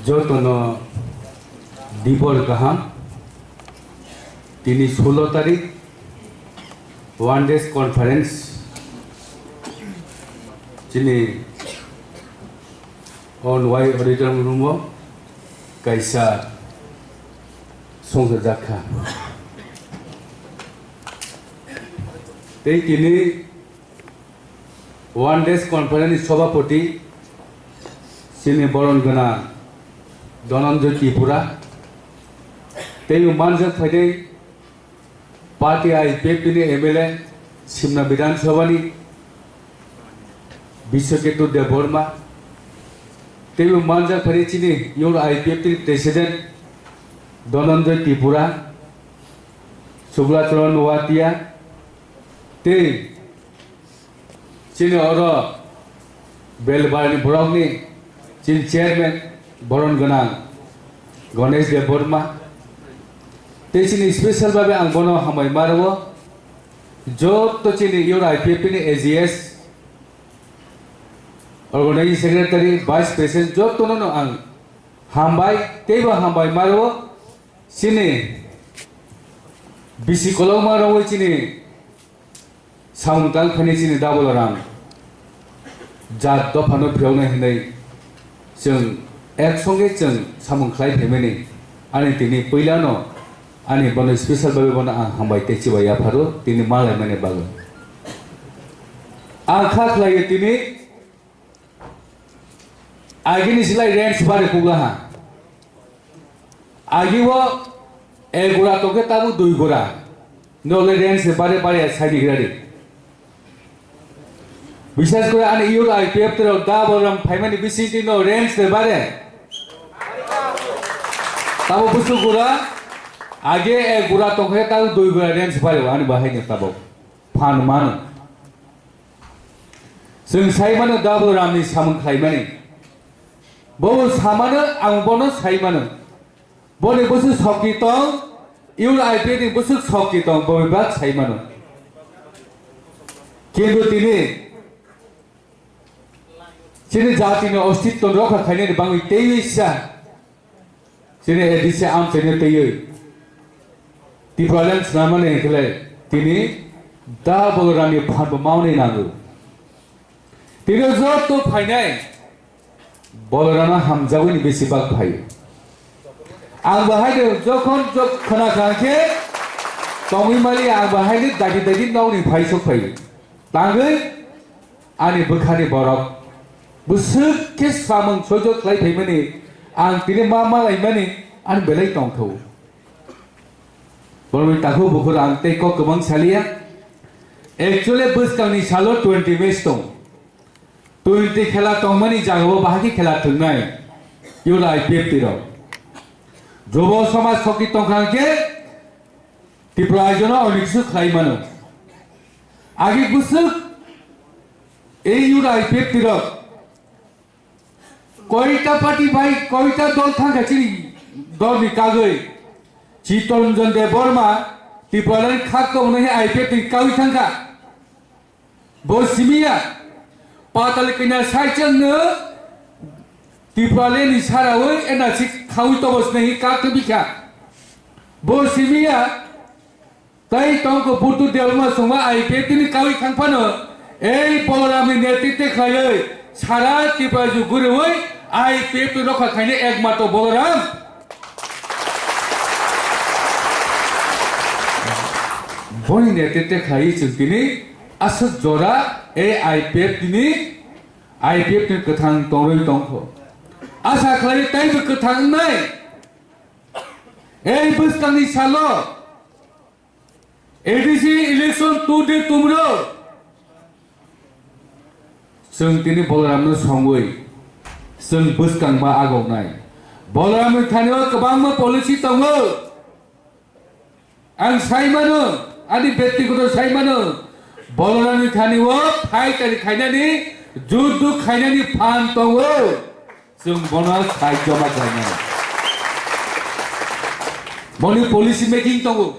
Jotono dibor kaham. Tini sulo tarik one days conference chini O N Y auditorium room o kaisa songsa jakha. Tei tini One Days Conference ni Sobhapoti chini boron gwnang Dhananjoy Tripura, tei manjak phainai party I P F T ni M L A Simna Bidhan Sabha ni Biswaketu Debbarma, tei manjak phainai chini Youth I P F T ni President Dhananjoy Tripura, Subla Charan Noatia, tei chini oro Belbarni borokni chini chairman boron gwnang Ganesh Debbarma. Tei chini special babe ang bono hambai ma rwo. Joto chini Youth I P F T ni A G S, Organizing Secretary, Vice President jotono no ang hambai teibo hambai ma rwo. Chini bisi kolokma rogwi chini samung tang phani chini Dabularam jat dophano phiyoknai hinwi chwng ek songe chwng samung khlai phaimani ani tini puilano ani bono special bagwi bono ang hambai tei chibai yapharo tini malaimani bagwi. Ang kha khlaiwi tini Agini silai range bare kugla ha. Agi o ek gura tokhe tabuk dui gura. No le range se bare bare saini gradi. Bisas kore ani Youth I P F T rok da borom phaimani bisingti no range se bare. Tabuk busu gura agi ek gura tokhe tabuk dui gura range bare ani bahai ne tabuk. Phan mano. Chwng sai mano Dabularamni samung khlaimani. Bo samano, ang bono sai mano. Boni busu sokti tong, Ur I P F ni bwswk sokti tong bo bebak sai mano. Kintu tini chini jatini ostitto rokha khainani bangwi teiwi sa chini A D C amchaino teiwi Tipraland swnamani hwnkhe tini da Balaramni phanbo mauni nango. Tini joto phainai Balaramno hamjagwini besi bak phaio. Ang bahai de jokhon jok khna kha khe tongwi mali ang bahai de dagi dagi nokni phai sok phaio. Tangwi ani bwkhani borok bwswk khe samung sojo khlai phaimani ang tini ma malaimani ani belai tongthao. Borokni takhuk bukhuk ang tei kok kwbang saliya. Actually bwskangni salo twenty match tong. Twenty khela tongmani jagao bahai khe khela thwngnai. Ur I P F T rok. Jobo samaj sokti tongkha khe Tripura rajyono onek kisu khlai mano. Agi bwswk ei Ur I P F T rok koita party bai koita dol thangkha chini dolni kagwi. Chittaranjan Debbarma Tripura ni khak tongmani I P F T ni kagwi thangkha. Bo simiya Patal Kanya saichangno Tripura ni sarawi N R C khawi tobo sinahi kak tubikha. Bo simiya tai tongko Buddhu Debbarma songma I P F T ni kawi thang phano ei Balaramni netritwe khlaiwi sara Tripura ju guriwi I P F T rokha khaini ekmatro Balaram. Boni netritwe khlaiwi chwng tini aswk jora ei I P F T ni I P F T ni kwthang tongwi tongkho. Asa khlai taibo kwthang wngnai. Ei bwskangni salo A D C election two day tomorrow. Chwng tini Balaramno songwi chwng bwskangma agongnai. Balaramni thanio kwbangma policy tongo. Ang sai mano, ani byaktigoto sai mano, Balaramni thanio fight ani khainani, juddu khainani phan tongo. Chwng bono sahajyo ma khlainai. Boni policy making tongo.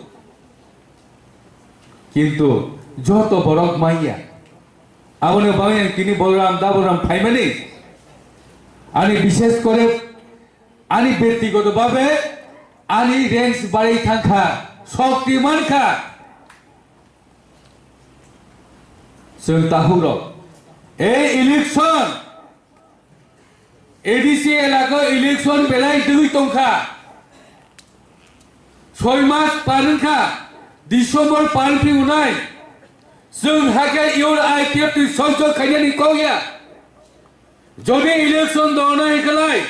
Kintu joto borok manya. Aboni bagwi ang tini Balaram da Balaram phaimani. Ani bishesh kore ani byaktigoto bhabe ani ranks barai thangkha, shokti mankha. Chwng takhuk rok. Ei election A D C elaka election belai dwgwi tongkha. Soi mas par wngkha, December par wngphi unai. Chwng hakhe Ur I P F T ni songchok khainani kok ya. Jodi election dona hwnkhe lai,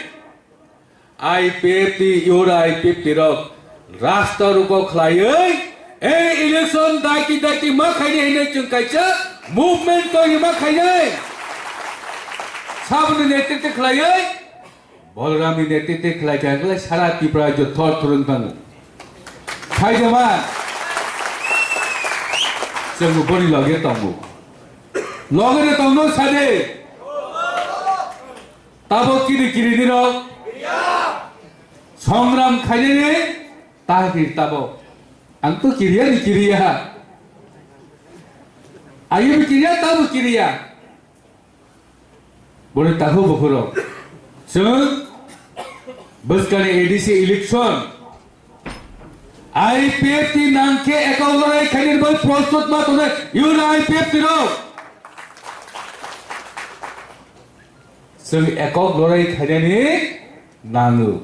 I P F T, Ur I P F T rok rasta rogo khlaiwi, ei election daiti daiti ma khaini hinwi chwng kaisa movement tongwi ma khainai. Saboni netritwe khlaiwi, Balaramni netritwe khlai kha khlai sara Tripura rajyo thor thor wng thango. Khaijama chwng boni loge tongo. Loge de tongno sade. Tabok kiri kiri ni rok. Songram khainani tahir tabok. Ang to kiriya ni kiriya. Ayo ni kiriya tabok kiriya. Boni tahu bukhuro. Chwng bwskani A D C election I P F T nangkhe ekok lorai khainani bai prostut ma tongnai Ur I P F T rok. Chwng ekok lorai khainani nango.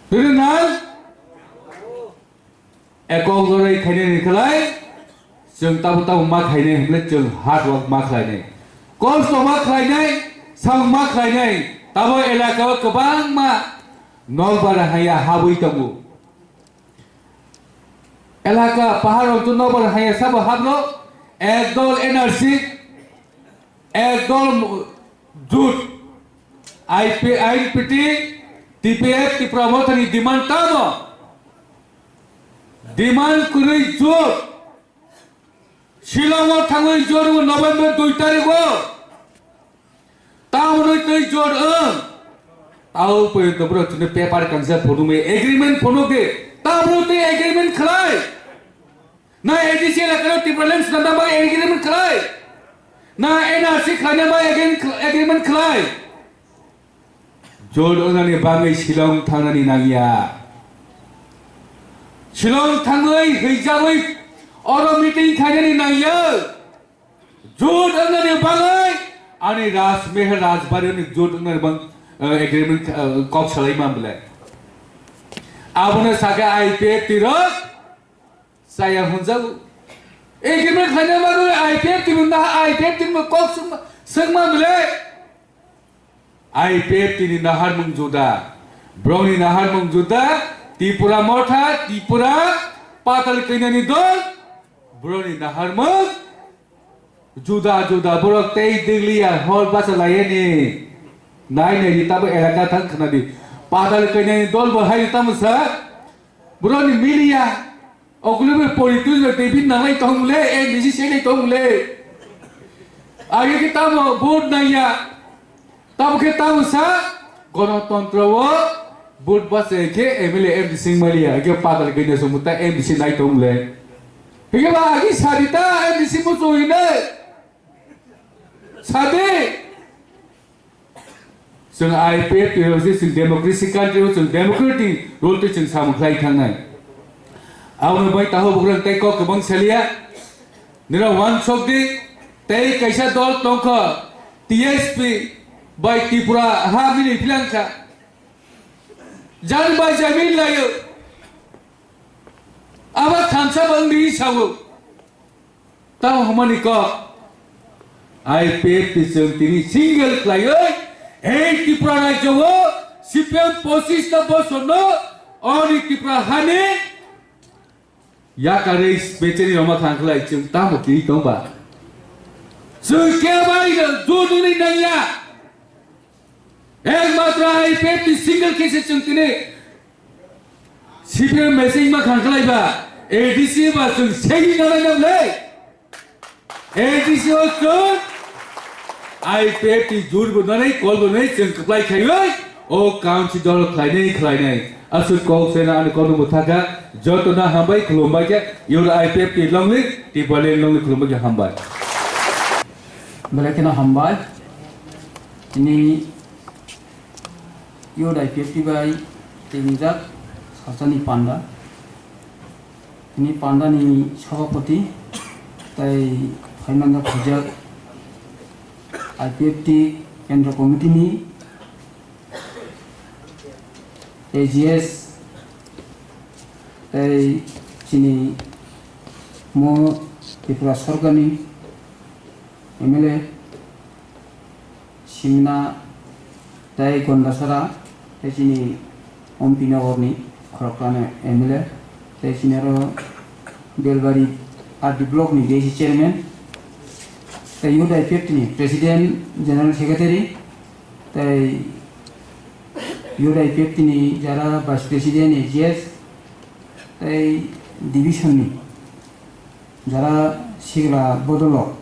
Tini nang ekok lorai khainani khlai chwng tabo tabo ma khainai hwnle chwng hard work ma khlainai. Kosto ma khlainai, samung ma khlainai. Tabo elaka o kwbangma nokbar haya habwi tongo. Elaka pahar o to nokbar haya sabo hablo ekdol N R C, ekdol jut, I P, I P T, T P F, Tipra Mothani demand tamo? Demand kwrwi jut. Shillongo thangwi jor November dui tarikh o. Tamoni twi jor wng. Tao porjonto borok chini paper kansa phunukmani agreement phunuk di. Tabuk tei agreement khlai. Na A D C elakao Tipraland swnamna bai agreement khlai. Na N R C khlaina bai agreement, agreement khlai. Jot wngnani bagwi Shillong thangnani nangya. Shillong thangwi hwijagwi oro meeting khainani nangya. Jot wngnani bagwi ani Rajmehal Rajbari ni jot wngnani bang, eh, agreement, eh, kok salai man bwle. Abono saka I P F T rok saya hwnjago. Agreement khaina bagwi I P F T ni na I P F T ni kok swngma, swngma bwle. I P F T ni naharmung juda. Borokni naharmung juda. Tipra Motha, Tipra Patal Kanyani dol. Borokni naharmung juda juda. Borok tei Digliya hor basa layani. Nai nai di tabo elaka thang khna di. Patal Kanyani dol bo hai tamo sa. Borokni miliya. Ogulibo politics rok tei bini nanglai tong le, M D C se nai tong le. Age ke tamo vote nangya. Tamo khe tamo sa, gonotontro o vote bachai khe M L A M D C wng maliya, age patal kanya sumung ta M D C nai tong le. Hige ba agi sadi ta M D C muchung hinai. Sadi. Chwng I P F T rok se chwng democracy country o chwng democratic rule twi chwng samung khlai thangnai. Aboni bai taho bugrang tei kok kwbang saliya. Nira wansok di tei kaisa dol tongkha T S P bai Tripura ha mili philang kha. Jani bai jamin layo. Aba thansa bang di sawo. Tamo hwnmani kok, I P F T chwng tini single khlaiwi, ei Tripura rajyo o C P M pochis ta bosor no, oni Tripura hani yakarwi bechari roma thang khlai chwng tamo tini tong ba? Chwng kebai no joduni nangya. Ekmatro I P F T single khe se chwng tini C P M message ma khang khlai ba, A D C ba chwng segi na nai nang le. A D C o chwng I P F T jur bo nanai, kol bo nanai, chwng kwplai khaiwi, o council dol khlainai, khlainai. Aswk kok se na ani kono bo thaka, joto na hambai, khulumbai khe, your I P F T longni, Tipraland longni khulumbai khe hambai. Belai kheno hambai. Tini Youth I P F T bai tengrijak salsani panda. Tini panda ni sabhapati tei phaimanda khaijak I P F T Kendra Committee ni A G S tei chini mo Tripura Sarkar ni M L A Simna tei Gondasara tei chini Ompi Nogor ni Khorokrani M L A tei chini aro Belbari R D block ni D C chairman tei Youth I P F T ni President General Secretary tei Youth I P F T ni jara Vice President A G S tei division ni jara sigla bodolo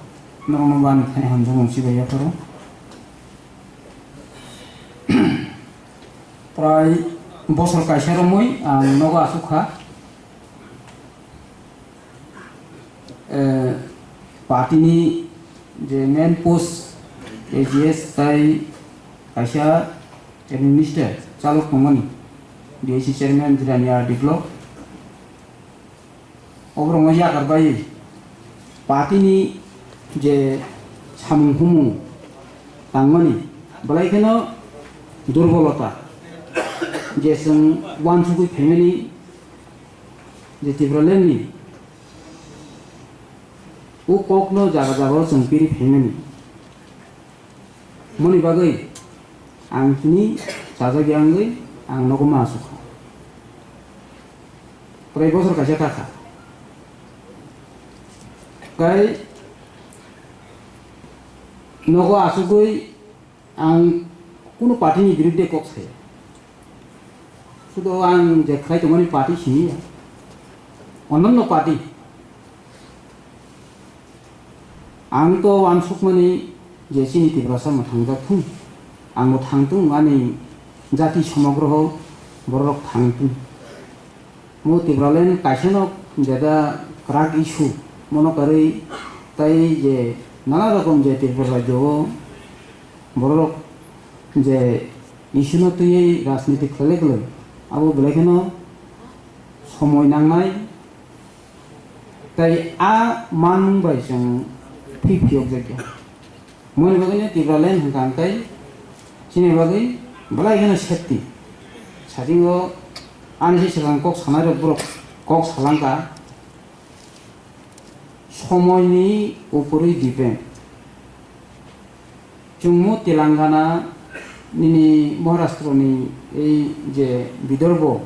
norokno bani thani hamjakmung chibai yapharo. Prai bosor kaisa romwi ang nogo asuk kha. Eh, party ni je main post A G S tai kaisa administrator chalok tongmani D I C chairman Jirania R D block. Oborokno yakar bai party ni je samung humung tangmani belai kheno durbolota je chwng uansugwi phaimani je Tipraland ni o kokno jaga jaga o chwng piri phaimani. Moni bagwi ang tini chajak yangwi ang nogo ma asuk kha. Prai bosor kaisa ta kha. Kai nogo asugwi ang kunu party ni birudde kok saya. Sudo ang je khlai tongmani party simi ya. Ononno party. Ang to uansukmani je chini Tiprasa mwthangjak thung. Ang bo thang thung ani jati somogro ho borok thang thung. Mo Tipraland kaisano jeda kwrak issue mono karwi tai je nana rokom je Tripura rajyo o borok je issue no twiwi rajniti khlai khlai abo belai kheno somoi nangnai. Tai a manmung bai chwng phi phiyokjakya. Moni bagwi no Tipraland hwnkha hwnkhe chini bagwi belai kheno safety. Satingo ani se swkang kok sanai rok borok kok salangkha. Somoini upori depend. Chwngmo Telangana nini Maharashtra ni ei je Vidarbha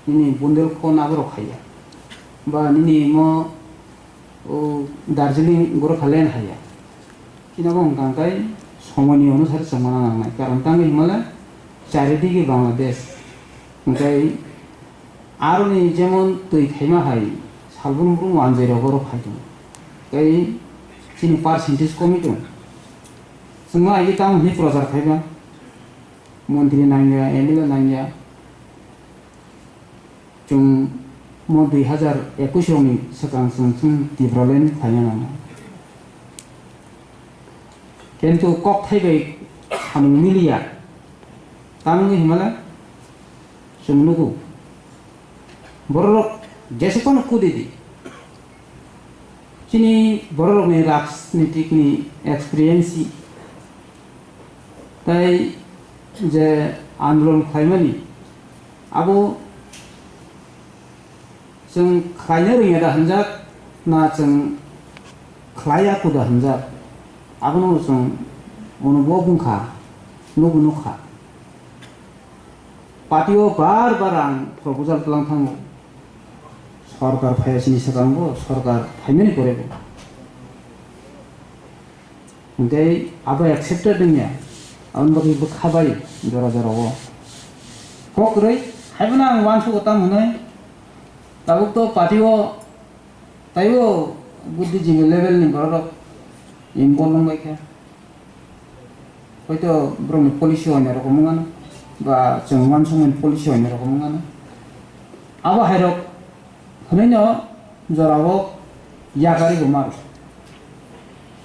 nini Bundelkhand aborok khaiya. Ba nini mo o Darjeeling Gorkhaland haiya. Chini bo hwnkha hwnkhe somoini onusare chwngmana nangnai. Karon tangwi himale charidige Bangladesh. Hwnkhe aroni jemon twi khaima hai salbrum brum wanjai rogo rok phai tongo. Tei chini percentage komi tongo. Chwngno agi tamo hwnwi prochar khaiba. Montri nangya, M L A nangya. Chwng mo dui hazar ekush rokni swkang chwng chwng Tipraland khlaina nango. Kintu kokthai bai samung miliya. Tamni himala chwng nugo. Bororok jese kono kudidi. Chini bororokni rajnitikni experience tei je andolon khlaimani abo chwng khlaina rwngya da hwnjak na chwng khlaiya kuda hwnjak abono chwng unubo bwngkha nugo nukha. Party o bar bar ang proposal tlang thango. Sorkar phaiya sini swkango, sorkar phaimani pore bo. Hingke abo accepted wngya, aboni bagwi bwkha bai jora jora o. Kok kwrwi, haibono ang uansukgo tamo hwnwi, tabuk to party o taibo buddhijimi level ni borok rok involve wngbaikha. Hoito borokni policy hoino rokom wngano, ba chwng uansukmani policy hoino rokom wngano. Abo hairok hwnwino jorao yakarwi bo maro.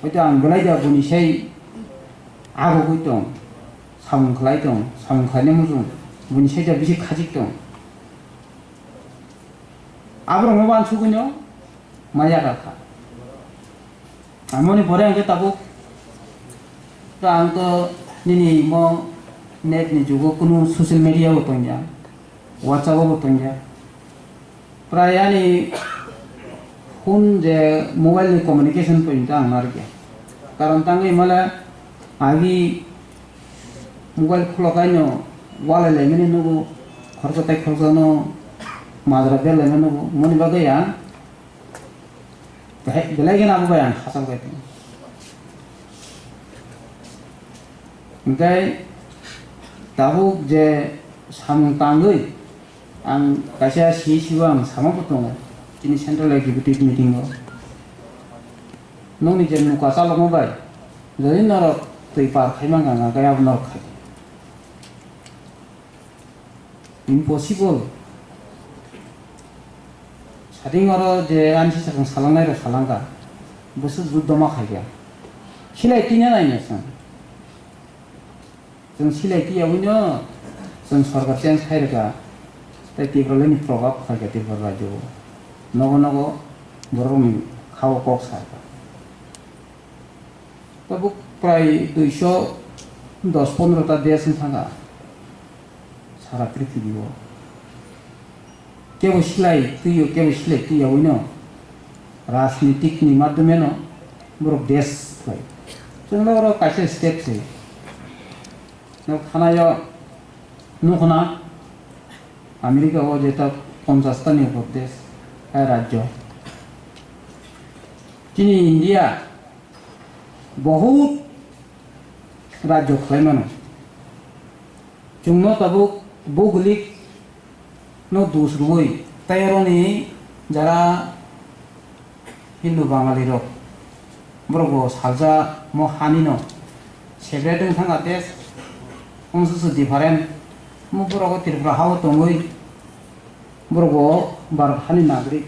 Hoito ang belai da buni sai agogwi tong, samung khlai tong, samung khlainai muchung, buni sai da bisi khajik tong. Aborokno uansugwino ma yakar kha. Amoni pore hwnkhe tabuk to ang to nini mo net ni jugo kunu social media bo tongya, WhatsApp o bo tongya. Prai ani phone je mobile ni communication pointo ang narwkya. Karon tangwi male agi mobile khulokaino walai laimani nugo, khoroksa tei khoroksano majra berlaina nugo, moni bagwi ang Belai, belai kheno abo bai ang hachal bai tongo. Hingke tabuk je samung tangwi ang kaisa C E C o ang sama bo tongo, chini Central Executive Meeting o. Nokni je nokha chalokma bai, jodi norok twi par khai mankha, hingke abo norok khai. Impossible. Sating oro je ani si sakang salangnai rok salangkha, bwswk juddo ma khaikha. Silai tina naina chwng. Chwng silai tiya wino chwng sorkar change khai rwkha. Tei Tipraland ni probab khaikha Tripura rajyo o. Nogo nogo borok ni khao kok sa rwkha. Tabuk prai duiso dos pondro ta desh wng thangkha sara prithibi o. Kebo silai twi o, kebo silai twi yaui no rajnitik ni madhyome no borok desh khlai. Chwng le oro kaisa step se. Nok thana yo nukho na America o jeta ponchash ta ni upor desh, hai rajyo. Chini India Bohut rajyo khlai mano. Chwngno tabuk Boglik no dus rwui tei aroni jara Hindu Bangali rok borok bo salsa mo hani no separate wng thangkha tei wngsusu different mo borok o Tripura ha o tongwi borok bo Bharat hani nagrik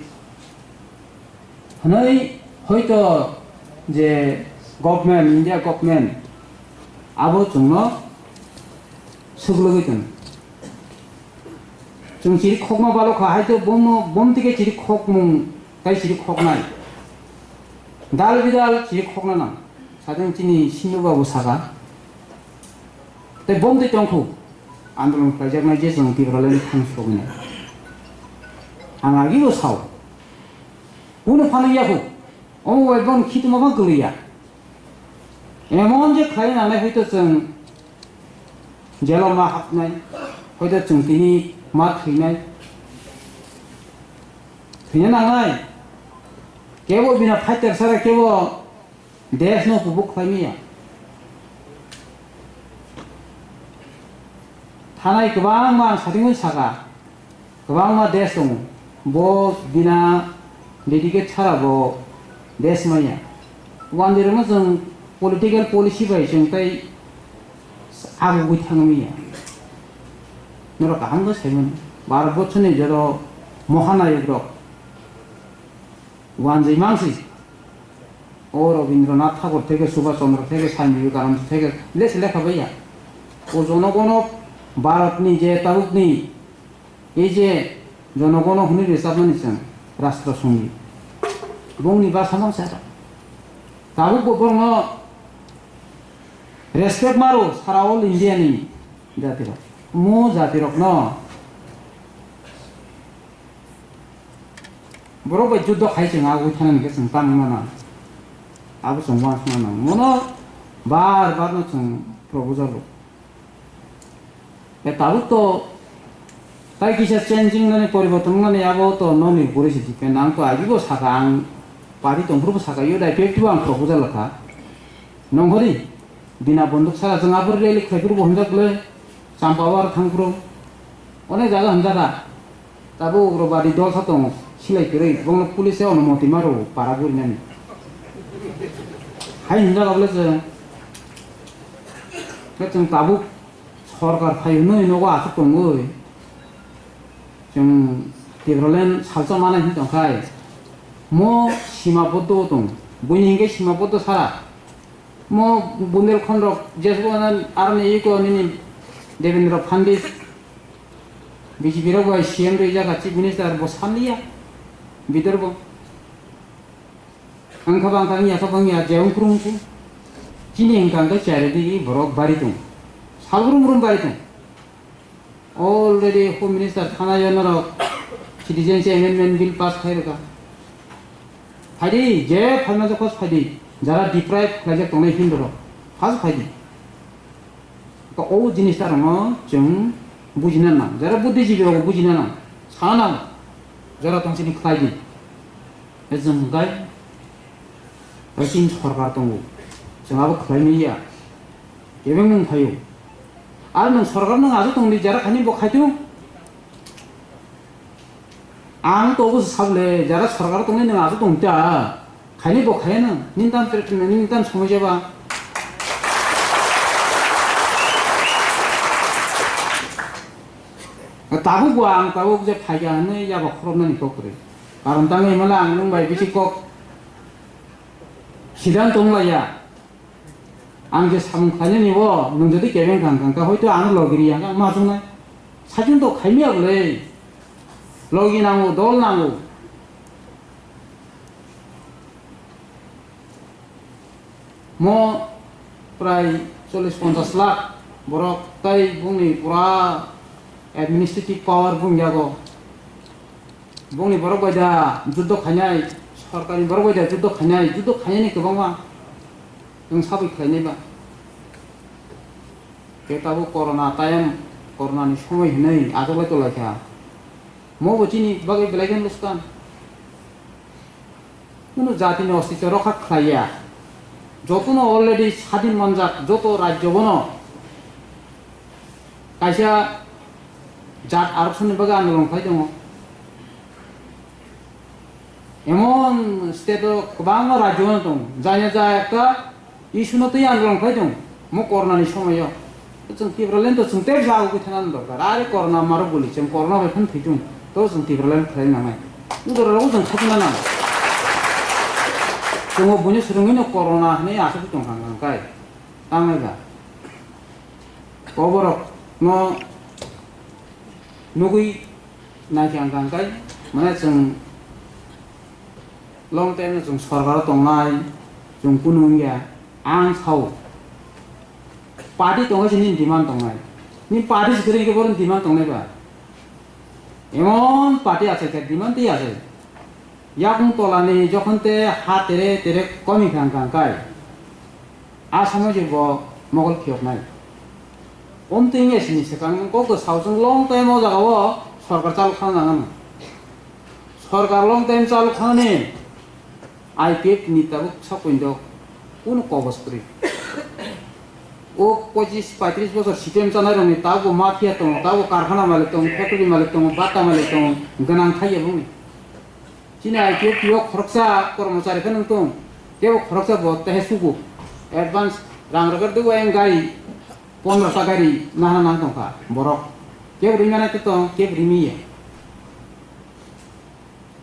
hwnwi hoito je government, India government abo chwngno swklwgwi tong. Chwng chiri khokma balo kha, hai to bomo, bom tike chiri khokmung tai chiri khoknai. Dal bidal chiri khokna nang. Sadeng chini Sindhu babu saka. Tei bom tei tongkhu. Andolon khlaijaknai je chwng Tipraland thang sogwinai. Ang agi bo sao. Uno phano yaku. Omo bai bon khituma bang kwlwiya. Emon je khlai nangnai hoito chwng jelo ma hapnai, hoito chwng tini ma thwinai. Thwina nangnai. Kebo bina fighter sara kebo desh no kubuk khlai maya. Thanai kwbangma ang satingwi saka. Kwbangma desh tongo, bo bina dedicate sara bo desh maya. Wanjirokno chwng political policy bai chwng tei agugwi thangmaya. Norok kaham khe saimano, Bharat borso ni joto mohanayok rok wanjwi mangsi. O Rabindranath Tagore theke, Subhash Chandra theke, Swami Vivekananda theke, lese lekha baiya. O jonogono Bharatni je tabukni ei je jonogono hwnwi rwchapmani chwng Rashtra Sangeet. Bongni bwsa mangsa ta. Tabuk bo borokno respect maro sara all India ni jatirok. Mo jatirokno Borok bai juddo khai chwng agwi thanani khe chwng tamo mano. Abo chwng uansukna nango. Mono bar bar no chwng proposal rw. E tabuk to tai kisa changing nani poriborton nani abo to noni pore se depend. Ang to agi bo saka ang party tongphuru bo saka yo dai pek bo ang proposal kha. Nongkhori bina bonduk sara chwng abo rally khlai phuru bo hamjak le Champawar thang phuru onek jaga hamjak kha. Tabuk rw badi dol sa tongo, silai kwrwi, bongno police e onumoti ma rw para gurinani. Hai hinjak abole chwng, khe chwng tabuk sorkar phai hwnwi nogo aswk tongwi, chwng Tipraland salsa manai hwn tongkhai, mo sima boddo tong, buini hinkhe sima boddo sara. Mo Bundelkhand rok jesbo na aroni iko nini Devendra Phandit B J P rok bai C M rwi jaga chief minister bo sanliya bidor bo. Angkha bangkha wngya kha bangya je wngkrung khe chini hwnkha hwnkhe charity borok bari tong. Salbrum brum bari tong. Already Home Minister thanayo norok Citizenship Amendment Bill pass khai rwkha. Phaidi, je phaima jokho phaidi, jara deprive khlaijak tongnai Hindu rok, phas phaidi. To o jinis ta rokno chwng bujina nang, jara buddhijibi rok bujina nang, sana nang, jara tong chini khlaidi. Ejang gai, bai chini sorkar tongo, chwng abo khlai manya, kebeng mung phaio. Ar nwng sorkar nwng ajo tongdi, jara khaini bo khaitwng. Ang to obo sable, jara sorkar tongnai nwng ajo tongta, khaini bo khaiya nwng, nini tam tre-, nini tam somoi jaba. Tabuk bo ang tabuk je phaikha hwnwi yaba khoroknani kok kwrwi. Karon tangwi hwnmale ang nwng bai bisi kok siddhanto wnglaiya. Ang je samung khlainani bo nwng jodi kebeng kha hwnkha, hoito ano logi ri ya hwnkha, ang ma chungnai. Saichung to khaimya bwle. Logi nango, dol nango. Mo prai chollish ponchash lakh borok tei bongni pura administrative power bung yago. Bongni borok bai da juddo khainai, sorkarni borok bai da juddo khainai, juddo khainani kwbangma nwng sabwi khlainai ba. Khe tabuk corona time, corona ni somoi hinwi ajoklai tonglaikha. Mo bo chini bagwi belai khe luskhan. Kunu jatini ostitw rokha khlaiya. Jotono already sadin manjak, joto rajyo bono kaisa jat arokshonni bagwi andolon khlai tongo. Emon state o kwbangma rajyo no tongo, janya ja ekta issue no twi andolon khlai tongo, mo corona ni somoio. Chwng Tipraland to chwng tei jagwi thanani dorkar, are corona maro guli, chwng corona bai phano thwi tongo. To chwng Tipraland khlai nangnai. Jora rogo chwng khakna nang. Chwngo buino swrwngwino corona hwnwi aswk tong kha hwnkhe. Tangnai ba. Koborok no nugwi naikhe ang kang kai. Mane chwng long time no chwng sorkar o tongnai, chwng kunu wngya. Ang sao. Party tongo se nini demand tongnai. Ni party se kwrwi khe bohrok demand tongnai ba. Emon party achai khe demand tei achai. Yakung tolani jokhon te ha tere tere komi kha wngkha kai. A somoje bo mogol phiyoknai. Omtwi wngya sini swkang kok to sausung long time o jaga o sorkar chal khana nangan. Sorkar long time chal khanani I P F ni tabuk sak puindok kunu kobos kwrwi. O pochis paitris bosor C P M chanai rokni tabuk mafia tongo, tabuk karkhana malik tongo, factory malik tongo, bata malik tongo, gwnang thaiya bongni. Chini I P F T o khoroksa kormochari phano wng tong, tebo khoroksa bo tehe sugo. Advance rang rwgwk dwgo ayang gari, pondro ta gari nahana nang tongkha borok. Kebo ringya nai tong, kebo ringya.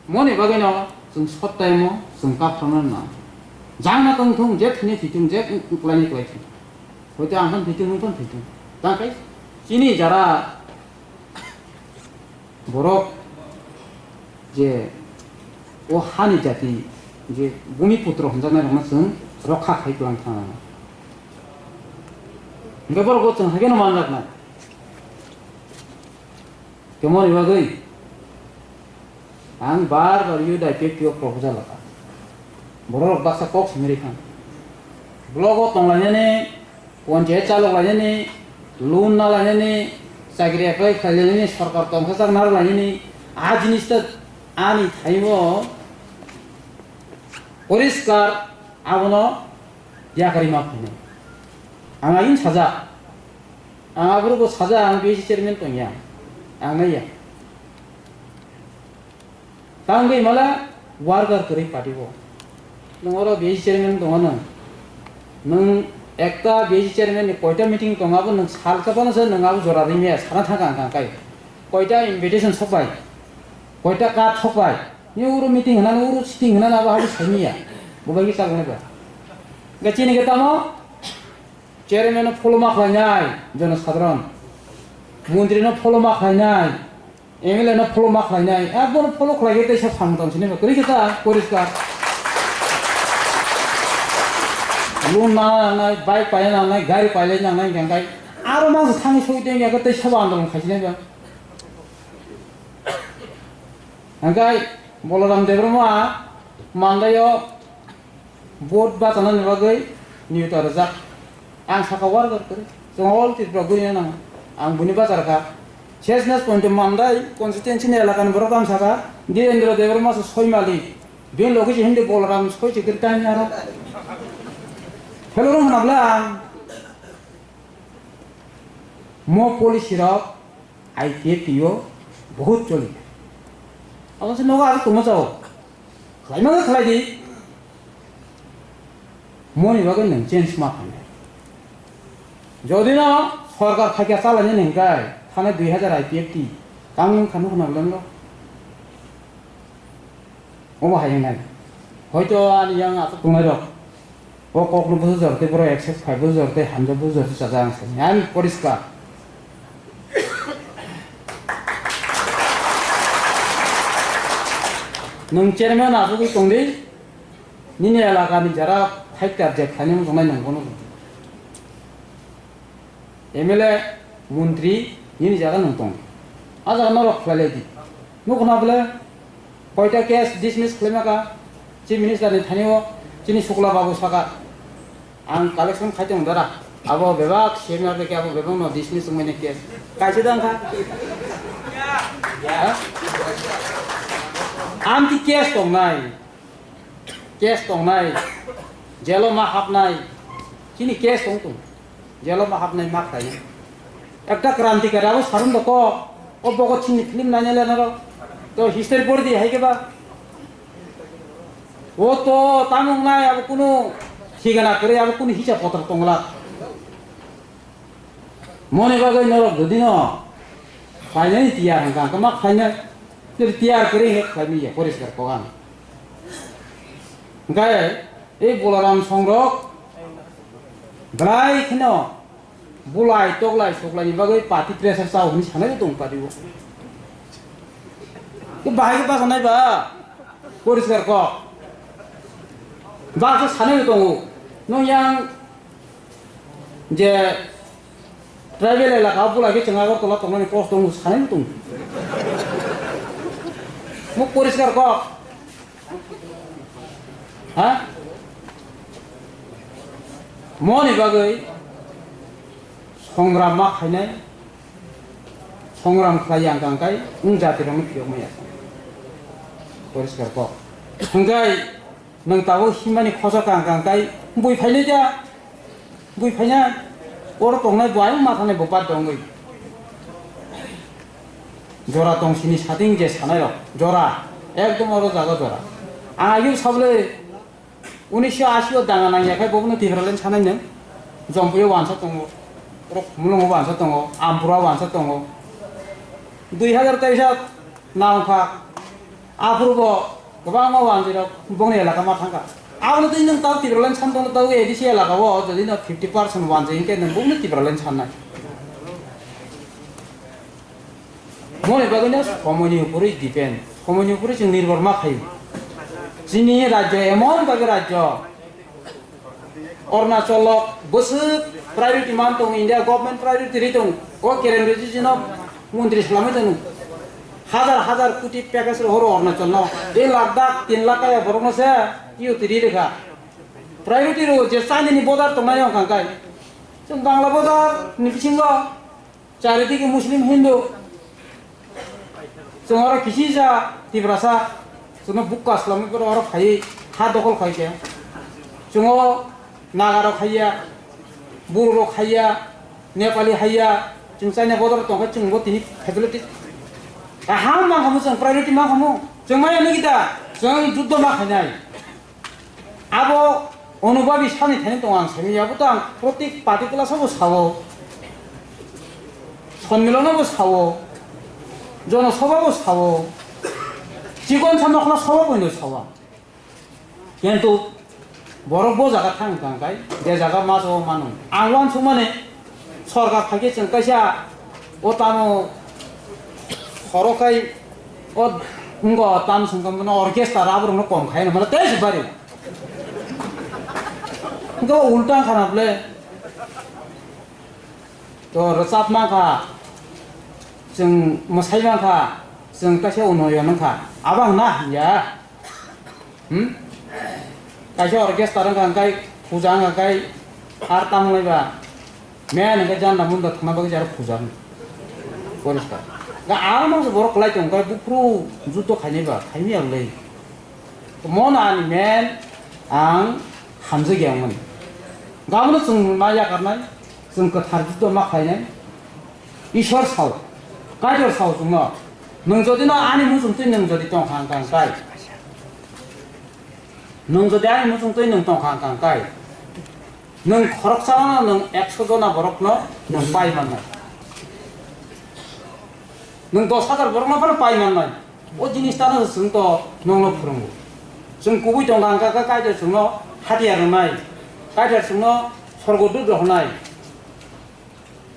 Moni bagwino chwng sot time o chwng kapharna nang. Jangna tong thung, je thwini thwi thung, je wng-, wngklaini klai thung. Hoito ang phano thwi thung, nwng phano thwi thung. Tang khe chini jara borok je o hani jati je bumi putro hwnjaknai rokno chwng rokha khai kwlang thang. Hwnkhe borok bo chwng haikhe no manjaknai. Tei moni bagwi ang bar bar youth I P F T o proposal rwkha. Borok rok baksa kok simi rikha. Block o tong lainani, ponchayat chalok lainani, loan na lainani, chakri apply khlai lainani, sorkar tongthajak narwk lainani, a jinis ta ani thaio poriskar abono yakarwi ma phainai. Ang agini sajak. Ang aborokbo sajak, ang B C chairman tongya. Ang naiya. Tangwi mala worker kwrwi party bo. Nwng oro B C chairman tongo nwng. Nwng ekta B C chairman ni koita meeting tongo abo nwng salsa phano se nwng abo jora rimya sana thangkha ang kangkai. Koita invitation sokbai. Koita card sokbai. Ni uro meeting hwnano uro sitting hwnano abo abo saimiya. Bo bai kisa gwnai ba. Ga chini ga tamo? Chairman no follow ma khlainai, jonosadharon. Montri no follow ma khlainai, M L A no follow ma khlainai. Abo no follow khlai khe teisa samung tang sini ba. Kwrwi khe ta, poriskar. Loan na nangnai, bike paina nangnai, gari pailai nangnai, hwnkhe aro mangsa thangwi sogwi tongya khe teisa bo andolon khai sinai ba. Hwnkhe Balaram Debbarma Mandai o vote bachanani bagwi niyota rwjak. Ang saka worker kwrwi. Chwng all Tripura gurina nango. Ang buini bacharkha. Sesnes point Mandai constituency ni elakani borok ang saka Dhirendra Debbarma se soi malik. Bini loge se hindi Balaram soi se kwrwi tani aro. Hello rong hwnabla ang. Mo policy rok I P F T o bahut choli. Abo se nogo aro tongma chao. Khlaima khe khlai di. Moni bagwi nwng change ma khainai. Jodi no sorkar phaikha chalani nwng kai, thane dui hazar I P F T. Tang nwng khanu khna bwlwngo. Omo hai wngnai. Hoito ani yang aswk tongnai rok. O kokno bujor tei borok ekso phai bujor tei hamjak bujor se chajak ang sani. Ang poriskar. Nwng chairman asugwi tongdi. Nini elakani jara fighter je khlainai wngjaknai nwng bono. M L A, montri, nini jaga nwng tong. A jaga norok khlai lai di. Nukho na bole, koita case dismiss khlaima kha, Chief Minister ni thani o, chini Sukla Babu saka, ang collection khai tong dara. Abo bebak seminar de ke abo bebak no dismiss wngmani case. Kaisa dang kha. Ha? Amti case tongnai. Case tongnai, jelo ma hapnai, chini case tong tong, jelo ma hapnai ma khlai. Ekta krantikari abo sarung doko, o bogo chini film nainai le naro, to history pori di hai ke ba. O to tamung nai abo kunu thigana kore abo kunu hisa potor tongla. Moni bagwi norok dudino khlainai tiya hangka hangka ma khlainai. Tiyar kwrwi hinwi khlai manya poriskar kok ang. Hwnkhe ei Bolaram songrok belai kheno bulai toklai suklaini bagwi party pressure chao hwnwi sanai tong party o. Bahai khe bachonai ba poriskar kok. Baksa sanai tongo. Nung yang je tribal elaka o bulai khe chwng Agartala tongnani kosto wng sanai tong. Muk poriskar kok. Ha? Moni bagwi songram ma khainai, songram khlai yang kang kai wng jati rok no phiyok maya. Poriskar kok. Hwnkhe nwng tabuk himani khosa kang kang kai bui phainai da. Bui phaina oro tongnai bo ayang ma thangnai bo bad dongwi. Jora tong sini sating je sanai rok. Jora. Ekdom oro jaga jora. Ang ageu sabole unisho ashi o danga nangya khai bobono Tipraland sanai nang. Jompuyo wansa tongo. Oro Khumulwngo wansa tongo. Ampura wansa tongo. Dui hazar teisa nangkha. Aphuru bo kwbangma wanjwi rok bongni elaka ma thangkha. Aboni twi nwng tau Tipraland san tongno tau A D C elaka o jodi no fifty percent wanjwi hinkhe nwng bongni Tipraland sannai. Moni bagwi no somoini upori depend, somoini upori chwng nirbhor ma khaio. Chini rajyo emon bagwi rajyo, Arunachal o bwswk priority man tongo, India government priority ri tongo. O Kiren Rijiju no montri swlamwi tongo. Hazar hazar koti package rohoro Arunachal no. Dui lakh dak tin lakh kaya borok no se T O T ri rikha. Priority rw je China ni border tongnai wng kha kai. Chwng Bangla border ni bisingo Charidike Muslim Hindu. Chwng oro kisisa Tiprasa, chwngno bukka swlamwi oro phaiwi ha dokhol khai khe. Chwngo Nagarok haiya, Bororok haiya, Nepali haiya, chwng China border tongkhe chwngbo tini facility kaham mankhamu, chwng priority mankhamu. Chwng maya nukida, chwng juddo ma khainai. Abo onubabi sani thani tongo ang saimanya, abo to ang protik party class-o bo sao, sonmilono bo sao, jonosabha bo sao, chikon sa nokla sao bo hino sao. Kintu borok bo jaga thang thang kai, je jaga ma sao mano. Ang uansukmani, Sorkar phaikhe chwng kaisa o tamo khoro khai o wngkha o tamo chwng khe mano orchestra rw aborokno kom khai mano tei se bari. Wngkha o ulta wngkha na bwle. To rwchap mankha, chwng mwsai mankha, chwng kaisa unoyon wngkha. Abo ang na hamya. Hmm? Kaisa orchestra wngkha, hwnkhe puja wngkha, hwnkhe ar tamo naiba. Men hwnkhe janda munda thangna bagwi jaro puja wngkha. Poriskar. Ga aro mangsa borok kwlai tong, hwnkhe buphuru juddo khainaiba, khaimiyalei. Mon ani men ang hamjakya wngmani. Gabono chwng ma yakarnai, chwng kwthar juddo ma khainai. Isor sao, Kaitor sao chwngno, nwng jodi no ani muchungtwi nwng jodi tongkha wngkha wngkai, nwng jodi ani muchungtwi nwng tongkha wngkha wngkai, nwng khoroksano nwng ekso jona borokno nwng pai mannai, nwng dos hajar borokno phano pai mannai. O jinis tano chwng to nongno phwrwngo. Chwng kubui tongkha wngkha khe Kaitor chwngno hatiyar rwnai, Kaitor chwngno sorgo dut rohornai.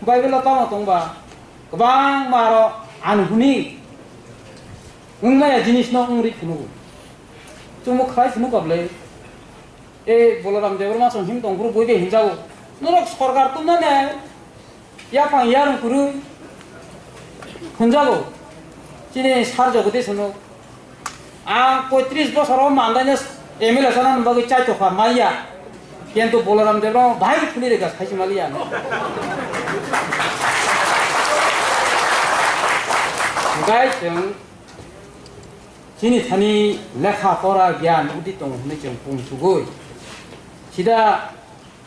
Bible-o tamo tongba, kwbangma aro ani hwnwi wngmaya jinisno wngri phunukgo. Chwngbo khlai phunukha bwle. E Bolaram Debbarma chwng him tong phuru bui bai himjago. Norok sorkar tubnani yaphang yarwng kwrwi hwnjago. Chini sar Jagadish hwno. Ang poitris bosor o mandaino M L A sana bagwi chaitokha maya. Kintu Bolaram Debbarma bahai phunui rega saisi maliya. Hwnkhe chwng chini thani lekha pora gyan udi tongo hwnwi chwng pung sugwi. Sida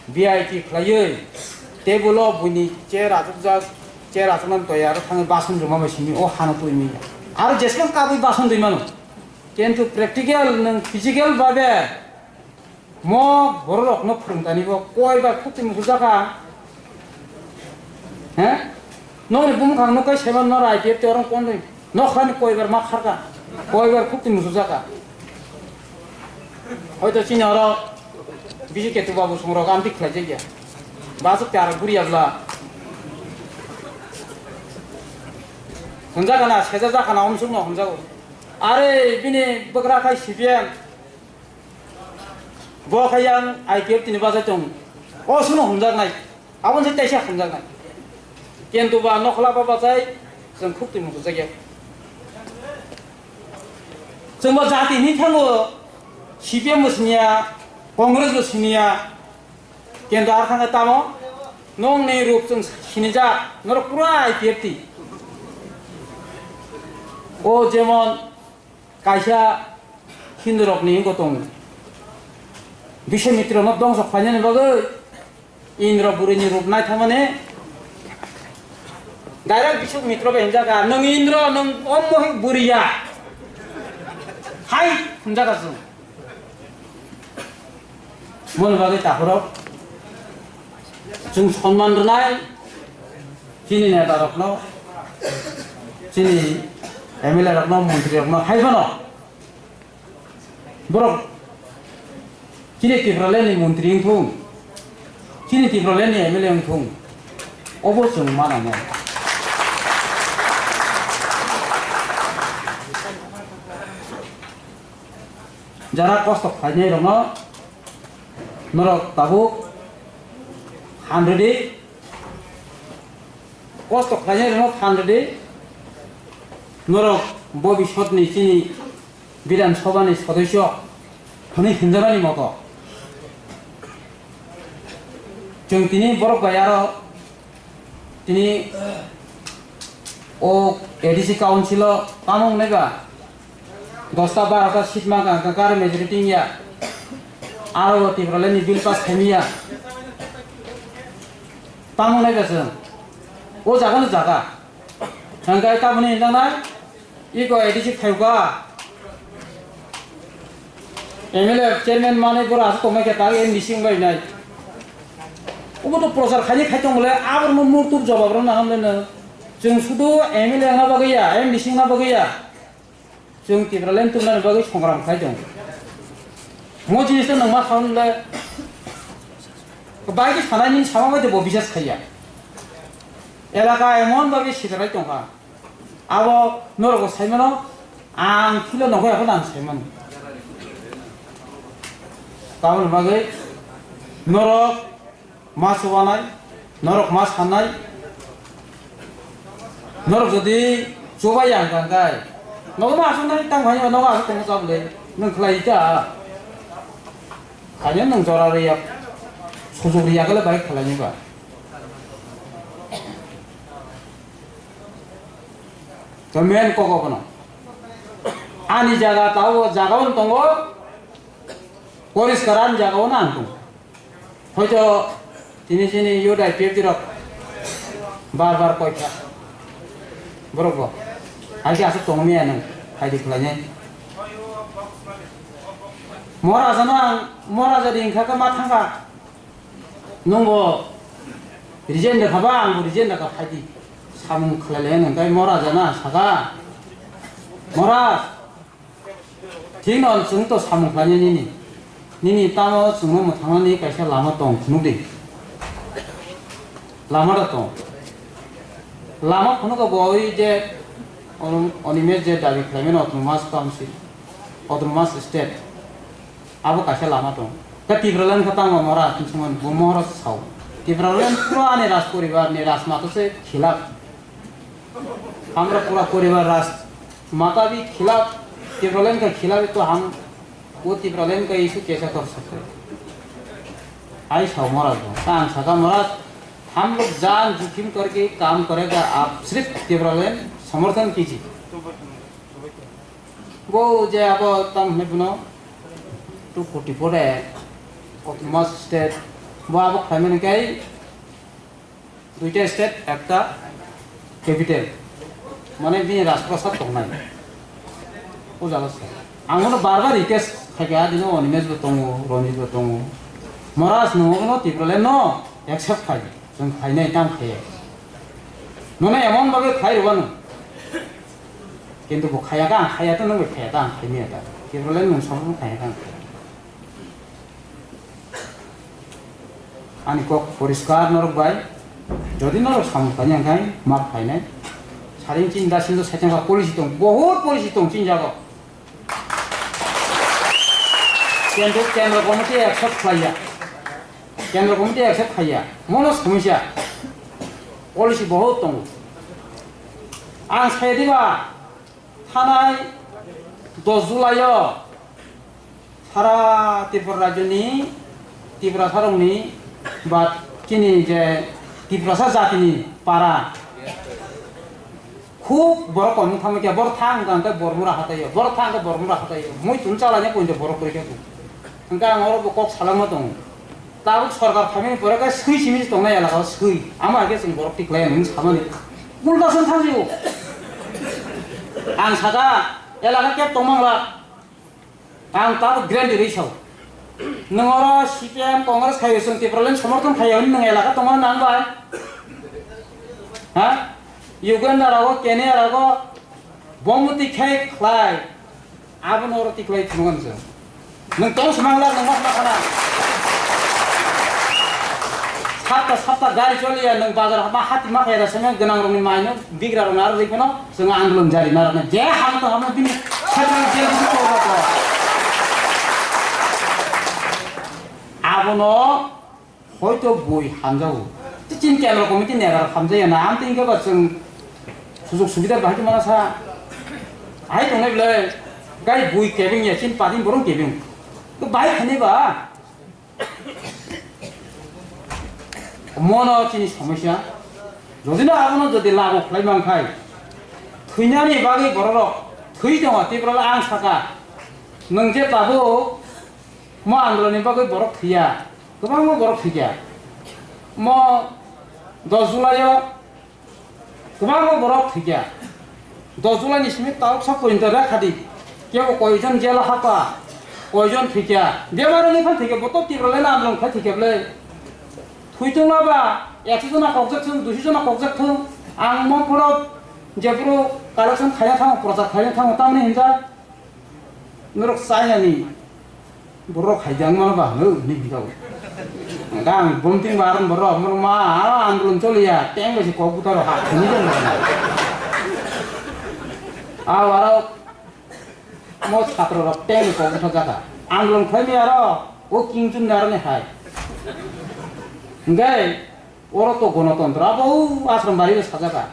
V I P khlaiwi table o buini chair achukjak, chair achuknani toya aro thangwi bason rwma bai simi o hano twi manya. Aro jeswk kabwi bason rwi mano. Kintu practical nwng physical babe mo bororokno phwrwngtani bo koi ba khukti muchujaka. He? Nokni bumung khang nokoi seban nor I P F te orang kon rwi. Nokhlani koibar ma kharka, koibar khukti musujakha. Hoito chini oro bisi ketu babu songrok amtwi khlaijakya. Basuk te aro guriya bla. Hwnjakha na, seja jakha na, omsuk no hwnjago. Are bini bwkra khai C P M. Bo khai yang I P F T ni bachai tong. O suno hwnjaknai. Aboni se teisa hwnjaknai. Kintu ba nokhla ba bachai chwng khuk twi muchukjakya. Chwng bo jati hinwi thango, C P M bo siniya, Congress bo siniya. Kintu ar thangkhe tamo nongni rup chwng sinijak, norok pura I P F T. O jemon Kaisa Hindurokni wngkha tongo. Biswamitrano dongso khlainani bagwi Indra burini rup naithamani direct Biswamitra bai hwnjakha, "Nwng Indra, nwng omo hai buriya." Hai hwnjakha chwng. Moni bagwi takhorok chwng sonman rwnai chini neta rokno, chini M L A rokno, montri rokno hai phano borok chini Tipraland ni montri wngthung, chini Tipraland ni M L A wngthung, obo chwng mananai. Jara kosto khlainai rokno norok tabuk handredi, kosto khlainai rokno handredi, norok bobisotni chini Bidhan Sabhani sodosyo hwnwi hwnjabani moto chwng tini borok bai aro tini o A D C council o tamo wngnai ba? Dosta barota seat ma ka, ka, kar majority ya. Aro Tipraland ni bill pass khaimiya. Tamo nai bese. O jaga no jaga. Hangkai tamo ni nang nai. Iko A D C khaika. M L A chairman manai bora asuk tongmai khe ta M D C wngbai nai. Obo to prochar khaini khai tong le, abor no murtuk jawab rok na hamle no. Chwng sudu M L A wngna bagwi ya, M D C wngna bagwi ya. Chwng Tipraland tubunani bagwi songram khlai tongo. Mo jinis no nwng ma sao nle, bai khe sanai nini sama bai de bo bisas khaiya. Elaka emon bagwi sitarai tongkha. Abo norok bo sai mano, ang philo nokho yaphano ang sai mano. Tamoni bagwi norok ma chubanai, norok ma sanai, norok jodi chubai ya hwnkha hwnkhe, nogo ma aswk nai tang phai nogo aswk tongma chabwlwi nwng khlai ta. Khaina nwng jora rwya, sujuk rwya khe le bai khlaini ba. To main kok obono. Ani jaga tao jaga on tongo, poriskar ani jaga on ang tongo. Hoito tini sini youth I P F T rok bar bar koi kha. Borok bo hai khe aswk tongmani ya nwng, hai di khlainai. Mora jano ang, mora jadi wngkha khe ma thangkha. Nwng bo resign rwkha ba, ang bo resign rwkha, phai di. Samung khlai lai nang kai mora jana saka. Mora. Thik no chwng to samung khlai nini. Nini tamo chwngno mwthangnani kaisa lama tong phunuk di. Lama da tong. Lama phunuk bo oi je Onom-, Onimesh je dabi khlai mano autonomous council, autonomous state. Abo kaisa lama tong. Khe Tipraland khe tamo mora, hinwi songmani bo mohoro sao. Tipraland pura ani raj poribar ni rajmata se khilaf. Hamra pura poribar rajmata bhi khilaf. Tipraland ka khilaf to ham, wo Tipraland ka issue kaisa kar sakte. Ai sao mora bo. Ta ang saka mora, hum log jaan jokhim karke kaam karega, aap sirf Tipraland samarthan kijiye. Bo je abo tamo hwnwi bono two forty four de autonomous state bo abo khlaimani kai duita state ekta capital mane bini rajprasad tongnai o jaga se ang bono bar bar request khaikha adino Onimesh bo tongo Ronjit bo tongo Maharaj nwng bono Tipraland no accept khai chwng khainai tam khaiya nono emon bagwi khai rwbano. Kintu bo khaya kha, ang khaya ta, nwng bai khaya ta, ang khai maya ta. Kebo le nwng somo khaya kha, ang khaya. Ani kok poriskar norok bai, jodi norok samung khainai hwnkhe map khainai. Saring chinda sinjo saichang kha policy tong, bohut policy tong chinjago. Kintu Kendra Committee accept khlaiya. Kendra Committee accept khaiya. Mono somosya. Policy bohut tongo. Ang sai diba, thanai dos July o sara Tripura rajyoni Tiprasarokni ba chini je Tiprasa jatini para khub borok kom wng thangma khe, borok thang hwnkha hwnkhe Bormura hatai o, borok thang hwnkhe Bormura hatai o, mui tun chala nya pointe borok kwrwi khe. Hwnkhe ang oro bo kok salangma tongo. Tabuk sorkar phaimani pore khe swi simi se tongnai elaka o swi. Amo hai khe chwng borok tikhlai hinwi samani. Ulta se wng thang jio. Ang saka elaka kep tongmang la. Ang tabuk guarantee rwi sao. Nwng oro C P M Congress khai chwng Tipraland somorthon khai hwnwi nwng elaka tongma nang bai? Ha? Uganda rogo, Kenya rogo, bombo tikhai khlai. Abono oro tikhlai thwngmani se. Nwng tong se mangla, nwng ma khna khana. Sapta sapta gari choliya, nwng bazar ma hati ma khaira, seme gwnang rokni maino, bigra rokni aro rikhono, chwng andolon jari narokno. Je hamto hamno bini central jail bini tolba ko. Abono Hoito bui hamjago. Chini Kendra Committee ni egar hamjaya na, amtwi hwnkhe ba chwng sujog subida bahai tongmana sa. Hai tongnai bwle, gai bui kebeng ya, chini party ni borok kebeng. To bahai khainai ba? Mono chini somosya. Jodi no abono jodi lagu khlai man khai, thwinani bagwi borok rok thwi tongo, Tripura ang saka. Nwng je tabuk mo andolon ni bagwi borok thwiya. Kwbangma borok thwikha. Mo dos July o kwbangma borok thwikha. Dos July ni simi tabuk sa porinto rek khadi. Kebo koijon jela hapa, koijon thwikha. Bemar wngwi phan thwikha, bo to Tipraland andolon khai thwikha bwle. Thwi tongma ba ekso jona kokjak thung, duiso jona kokjak thung. Ang mo phoro jephuru collection khaina thango, prochar khaina thango, tamni hinjak. Norok China ni borok hai jang mano ba hwnwi hwnwi hwnjago. Gang bomting baron borok, mono ma andolon choliya, teng bai se kok butaro ha hwnwi jang mano. Aw aro mo chhatro rok teng bai kok butha jaka. Andolon khlai mi aro, o king chun naro ni hai. Hingke Oro to gonotontro, abo o ashram bari o sajaka.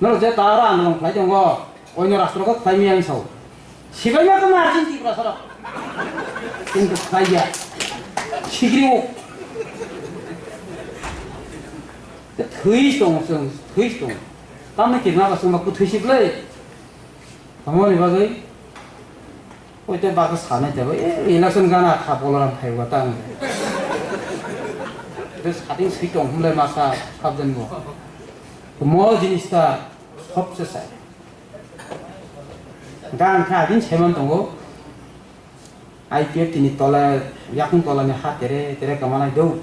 Norok je ta oro andolon khlai tongo, oino rastro khe khlai maya wng sao. Sibaima khe marjin Tiprasarok. Kintu khlai ya. Sigri o. Te thwi tongo chwng, thwi tongo. Tamni kirna ba chwng ba kwthwi si bwlai. Tamoni bagwi. Oi te baka sanai te bai, eh, election gana kha Bolaram phai wa tang. Te sating sui tong hwnlai masa sabjani bo. Mo jinis ta sobse sai. Gan kha din seman tongo. I P F T ni tola, yakung tola ni ha tere, tere kamalai do.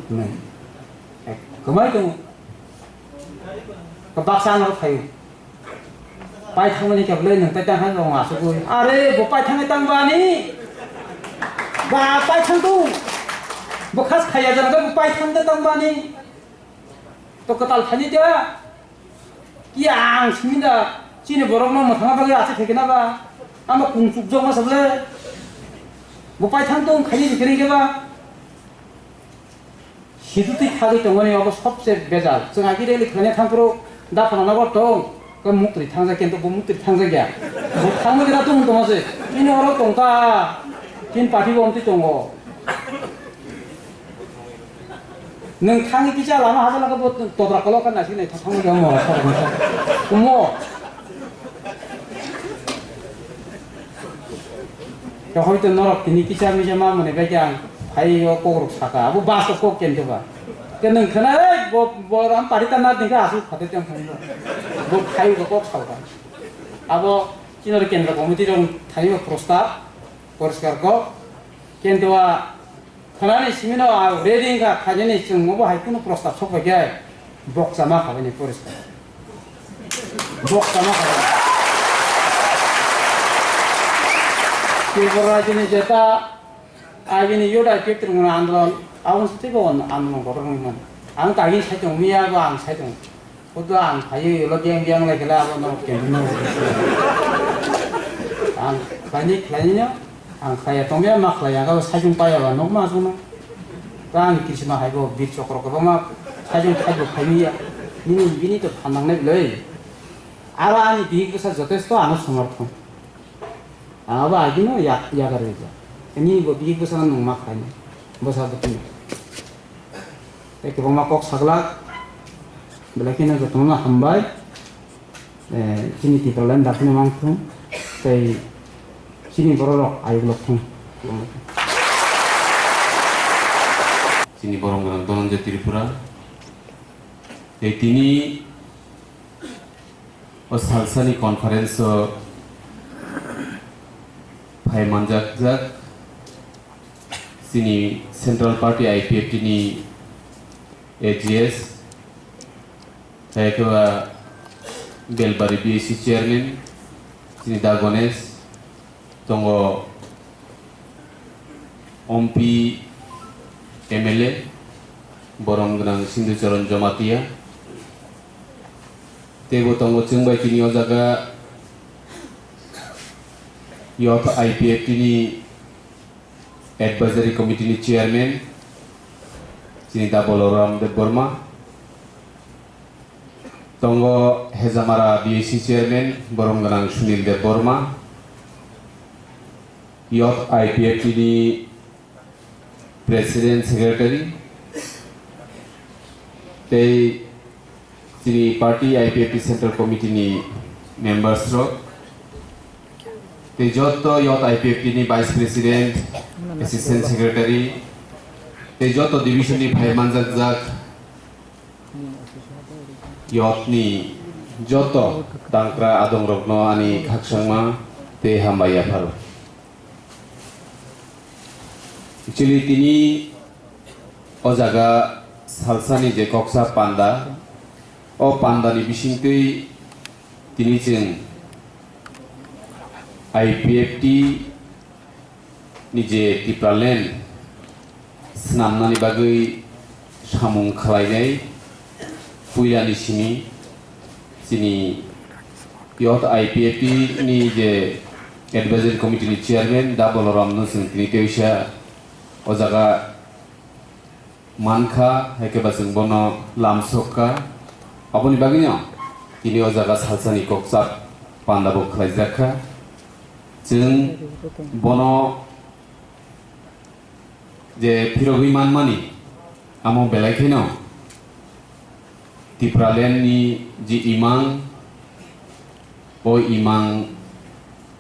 Eh, kamai tongo. Ka baksa ano phaio. Pai thangmani khe bwlai nwng tai tang hai rong asugwi. Are bo pai thangwi tang bani. Ba pai thang tu. Bo khas khaya jana bo pai thang de tang bani. To katal thani de. Ki ang simi da chini borok no mathang bagwi asa thekena ba. Ama kung chuk jok ma sable. Bo pai thang tu khani kering ke ba. Sidu twi khagwi tongmani obo sobse bejal. Chwng agi rally khlaina thangphuru daphana nogo tong, khe muktwi thangjak, kintu bo muktwi thangjak ya. Bo thangma gana tung tongma se. Bini oro tongkha, tin party bo omtwi tongo. Nwng thangwi kisa lama hajala khe bo todra kolok khe naisik naithok thangma gana mo. Mo. Khe hoito norok tini kisa misa ma mwnwi bai khe ang phai o kok rok saka, abo bus o kok kente ba. Khe nwng khna, "Ei, bo, bo ram pari ta na dingkha aswk khate tong thani bo." Bo phai o kok sao ba. Abo chini kendra committee rok thani bo prostab, poriskar kok. Kente ba Khnani simino ang ready wngkha, khainani chwng obo hai kunu prostab sok bai khe bokcha ma khabaini poriskar. Bokcha ma khabaini. Tripura rajyoni jeta agini youth I P F T rwngmani andolon, aboni sitebo andolon kotor wngmani. Ang tagini saichung miya bo ang saichung. Hudu ang phayo ulo biyang biyang lai khala abono kemno. Ang khlaini khlainino, ang khlaiya tongya ma khlaiya ang saichung paya ba nokma asukno. Ta ang kisima haibo bir chokro kwbangma saichung thaibo khaimiya. Nini bini to phanang nai bwlai. Aro ani bihik bwsa jotesto ano somorthon. Ang abo agino ya-, yakarwi ja. Ani bo bihik bwsano nwng ma khlainai. Bwsa bwtwino. Tei kwbangma kok saglak. Belai kheno jotono hambai. Eh, chini Tipraland dakhino mang thung. Tei chini bororok ayuk lok thung. Chini borom gwnang Dhananjay Tripura. Tei tini o salsani conference o phai manjakjak chini Central Party I P F T ni A G S, tei khe ba Belbari B A C chairman chini Da Ganesh, tongo Ompi M L A, borom gwnang Sindhu Charan Jamatia. Teibo tongo chwng bai tini o jaga Youth I P F T ni Advisory Committee ni Chairman, chini Da Balaram Debbarma. Tongo Hejamara B A C Chairman, borom gwnang Sunil Debbarma, Youth I P F T ni President Secretary, tei chini party I P F T Central Committee ni members rok, tei joto Youth I P F T ni Vice President, Assistant Secretary, tei joto division ni phai manjakjak Youth ni joto tangkra adongrokno ani khakchangma tei hambai yapharo. Actually, tini o jaga salsani je koksa panda, o pandani bisingtwi tini chwng I P F T ni je Tipraland swnamnani bagwi samung khlainai puilani simi chini Youth I P F T ni je Advisory Committee ni Chairman Da Balaram no chwng tini teisa o jaga mankha, hai khe ba chwng bono lamsok kha. Aboni bagwino tini o jaga salsani kokchap panda bo khlaijak kha. Chwng bono je phirogwi manmani, amo belai kheno Tipraland ni je imang, o imang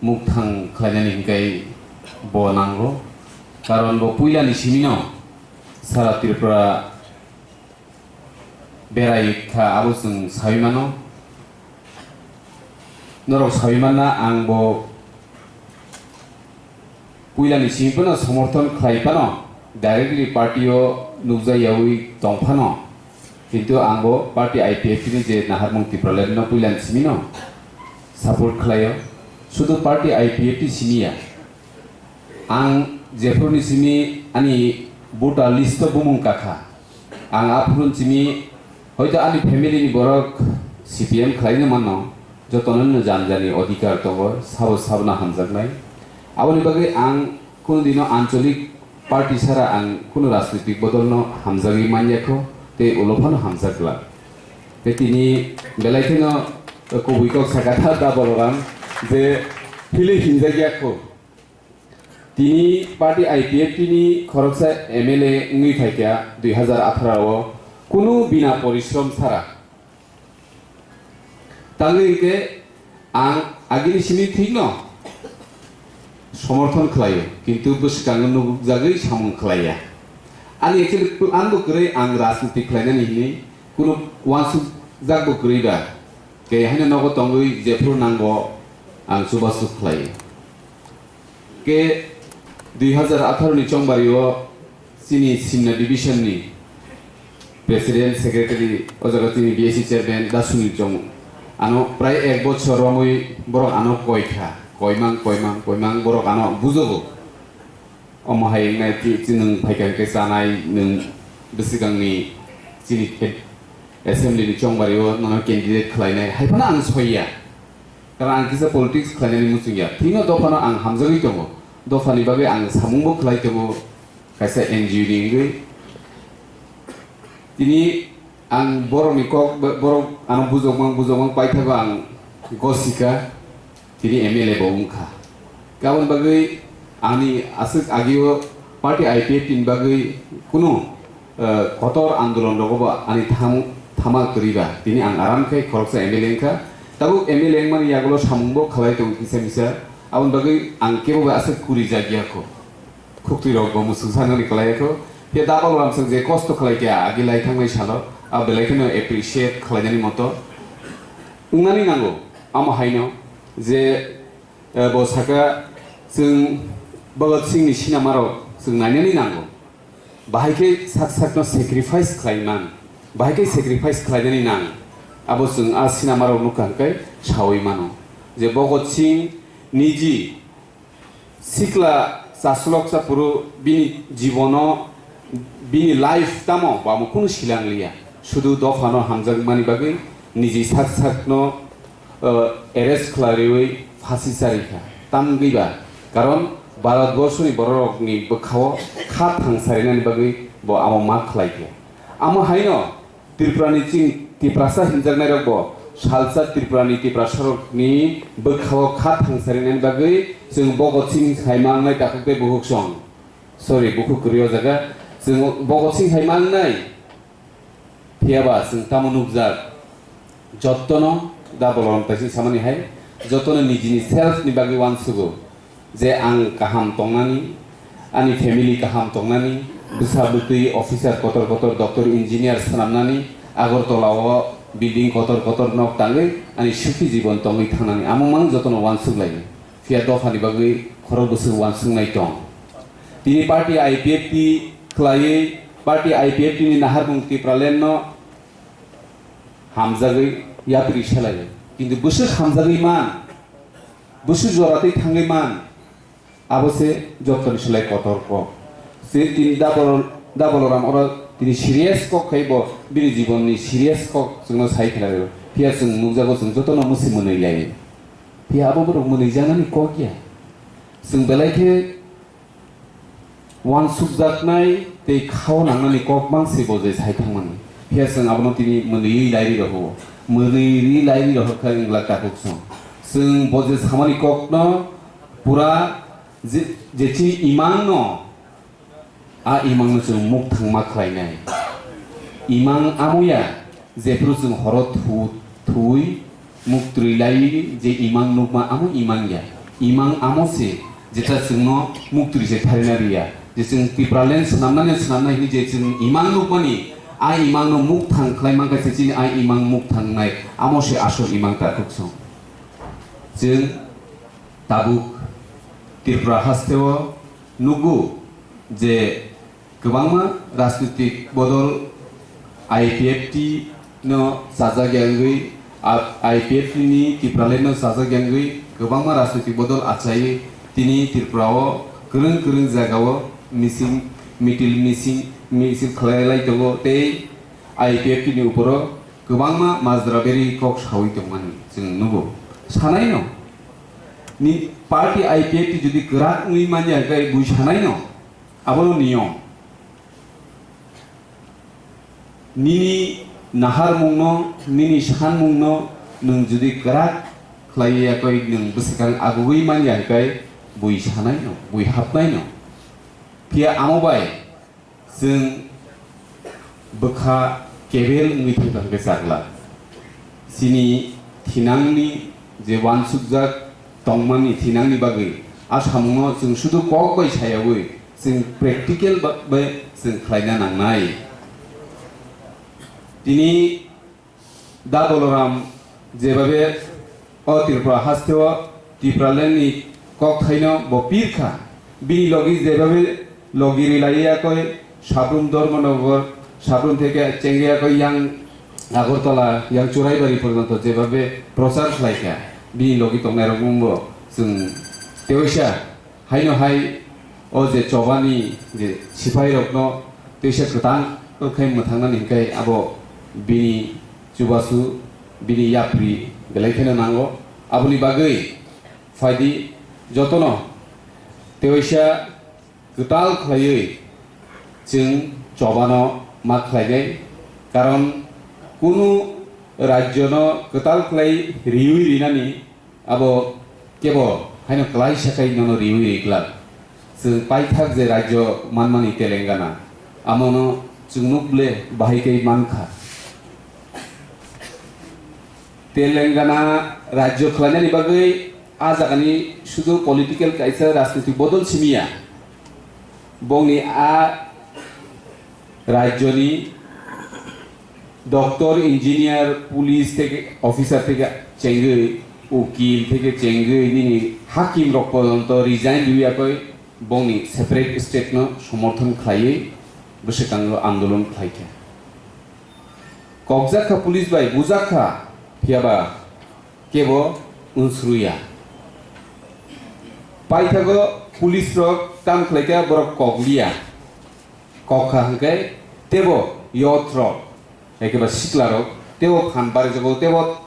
mukthang khlainani hinkhai bo nango, karon bo puilani simino sara Tripura berai kha, abo chwng saui mano. Norok saui manna ang bo puilani simi phano somorthon khlai phano, directly party o nukjak yaui tong phano, kintu ang bo party I P F T ni je naharmung Tipraland no puilani simi no support khlaio, sudu party I P F T simi ya. Ang jephuruni simi ani voter list o bumung kakha. Ang aphurun simi hoito ani family ni borok C P M khlaina mano, jotono no jani jani odhikar tongo, sabo sabna hamjaknai. Aboni bagwi ang kunu dino ancholik party sara ang kunu rajnitik bodolno hamjagwi manyakho, tei ulo phano hamjak glak. Tei tini belai kheno kubui kok sakha da Balaram je philwi hinjak yakho. Tini party I P F T ni khoroksa M L A wngwi phaikha dui hazar atharo o kunu bina porishrom sara. Tangwi hwnkhe ang agini simi thikno somorthon khlaio, kintu bwskango nukjagwi samung khlaiya. Ani actually plan bo kwrwi ang rajniti khlainani hinwi kunu uansukjak bo kwrwi ba. Khe haino nogo tongwi jephuru nango ang chubachu khlaio. Khe dui hazar atharo ni chongbario chini Simna division ni president, secretary, o jaga chini B A C chairman da Sunil Chong. Ano prai ek bochor romwi borok ano koi kha. koimang, koimang, koimang borok ano bujogo. Omo hai wngnai ti-, ti nwng phaikha hwnkhe chanai nwng bwswkangni chini assembly ni chongbario nono candidate khlainai, hai phano ang soiya. Karon ang kisa politics khlainani muchungya. Thwino dophano ang hamjagwi tongo. Dophani bagwi ang samungbo khlai tongo, kaisa N G O ni wngwi. Tini ang borokni kok, borok ano bujokmang, bujokmang paithago ang gosika, tini M L A bo wngkha. Aboni bagwi ani aswk agio party I P F T ni bagwi kunu, eh, kotor andolon rogo bo ani tham-, thama kwrwi ba. Tini ang aram khe khoroksa M L A wngkha. Tabuk M L A wngmani yagulo samung bo khlai tongo kisa misa. Aboni bagwi ang kebo bai aswk kuri jakya kho. Khuktwi rok bo muchung sanani khlai kho. Phiya da Balram chwng je kosto khlai kha agi lai thangnai salo, a belai kheno appreciate khlainani moto wngnani nango. Amo haino je, eh, bo saka chwng Bhagat Singh ni sinama rok chwng nainani nango. Bahai khe sak sakno sacrifice khlai man, bahai khe sacrifice khlainani nang. Abo chwng a sinama rok nukha hwnkhe sawi mano je Bhagat Singh niji sikla chaslok chaphuru bini jibono, bini life tamo bamo kunu silang liya. Sudu dophano hamjakmani bagwi niji sak sakno, uh, arrest khlariwi phasi charikha. Tamgwi ba? Karon Bharat borshoni bororokni bwkhao kha thangsarinani bagwi bo amo ma khlaikha. Amo haino Tripurani chini Tiprasa hinjaknairokbo salsa Tripurani Tiprasarokni bwkhao kha thangsarinani bagwi chwng Bhagat Singh hai mangnai takhuk tei bukhuk song. Sorry, bukhuk kwrwi o jaga. Chwng Bhagat Singh hai mangnai. Phiyaba chwng tamo nukjak? Jottono da Balaram taising samani hai, jottono nijini self ni bagwi uansugo. Je ang kaham tongnani, ani family kaham tongnani, bwsa bwtwi officer kotor kotor doctor engineer swnamnani, Agartala o building kotor kotor nok tangwi ani sukhi jibon tongwi thangnani, amung mang jotono uansuk laio. Phiya dophani bagwi khorok bwswk uansuknai tong. Tini party I P F T khlaiwi, party I P F T ni naharmung Tipraland no hamjagwi yapri selaio. Kintu bwswk hamjagwi man, bwswk jora twi thangwi man, abo se jottoni slai kotor kok. Se tini da Bal-, da Balaram oro tini serious kok khai bo bini jibonni serious kok chwngno sai khlai rw. Phiya chwng nukjago chwng jotono mwsi mwnwi lai. Phiya abo borok mwnwi janani kok ya. Chwng belai khe uansukjaknai tei khao nangnani kok mang se bo je sai thangmani. Phiya chwng abono tini mwnwi lairi rohoro. Mwnwi ri lairi rohor kha wng glak takhuk song. Chwng bo je samani kokno pura je, je chini imangno, a imangno chwng mukthang ma khlainai. Imang amo ya, jephru chwng horo thu-, thuwi muktwi lai je imang nukma amo imang ya. Imang amo se, jeta chwngno muktwi se tharina riya. Je chwng Tipraland swnamnani swnamnai hwnwi je chwng imang nukmani, a imangno mukthang khlai mankha se chini a imang mukthangnai. Amo se asol imang takhuk song. Chwng tabuk Tripura hasteo nugo je kwbangma rajnitik bodol I P F T no chajak yangwi, a-, I P F T ni Tipraland no chajak yangwi kwbangma rajnitik bodol achaiwi tini Tripura o kwrwng kwrwng jaga o mising, mitil mising, misil khlai lai tongo tei I P F T ni uporo kwbangma majra beri kok sawi tongmani chwng nugo. Sanai no, ni party I P F T jodi kwrak wngwi manya khe bui sanai no, abono niyom. Nini naharmungno, nini sanmungno nwng jodi kwrak khlai ya khe nwng bwswkang agugwi manya khe bui sanai no, bui hapnai no. Phiya amo bai chwng bwkha kebel wngwi thangkha hwnkhe chakla. Chini thinangni je uansukjak tongmani thinangni bagwi a samungno chwng sudu kok bai sayawi chwng practical ba-, bai chwng khlaina nangnai. Tini Da Balaram jebabe o Tripura hasteo Tipraland ni kokthaino bo pirkha, bini logi jebabe logi rilai yakoi Sabrum Dharmanagar, Sabrum theke chengya koi yang Agartala, yang Churaibari porjonto jebabe prochar khlaikha, bini logi tongnairok mungbo Chwng teisa haino hai o je chobani je sipairokno teisa kwtang khe mwthangnani hwnkhe abo bini chubachu, bini yapri belai kheno nango. Aboni bagwi phaidi jotono teisa kwtal khlaiwi chwng chobano ma khlainai, karon kunu rajyono kwtal khlai riwi rinani abo kebo haino klaisa khai nono riwi ri glak. Chwng paithak je rajyo manmani Telangana, amono chwng nuk ble bahai kai mankha. Telangana rajyo khlainani bagwi a jagani sudu political kaisa rajnitik bodol simiya. Bongni a rajyoni doctor, engineer, police theke officer theke chengwi, ukil theke chengwi, nini hakim rok porjonto resign riwi yakoi bongni separate state no somorthon khlaiwi bwswkango andolon khlaikha. Kokjakha police bai bujakha, phiyaba kebo unsruya. Paithago police rok tam khlaikha, borok kokliya. Kokha hwnkhe tebo youth rok, ekeba sikla rok, tebo phan barijago, tebo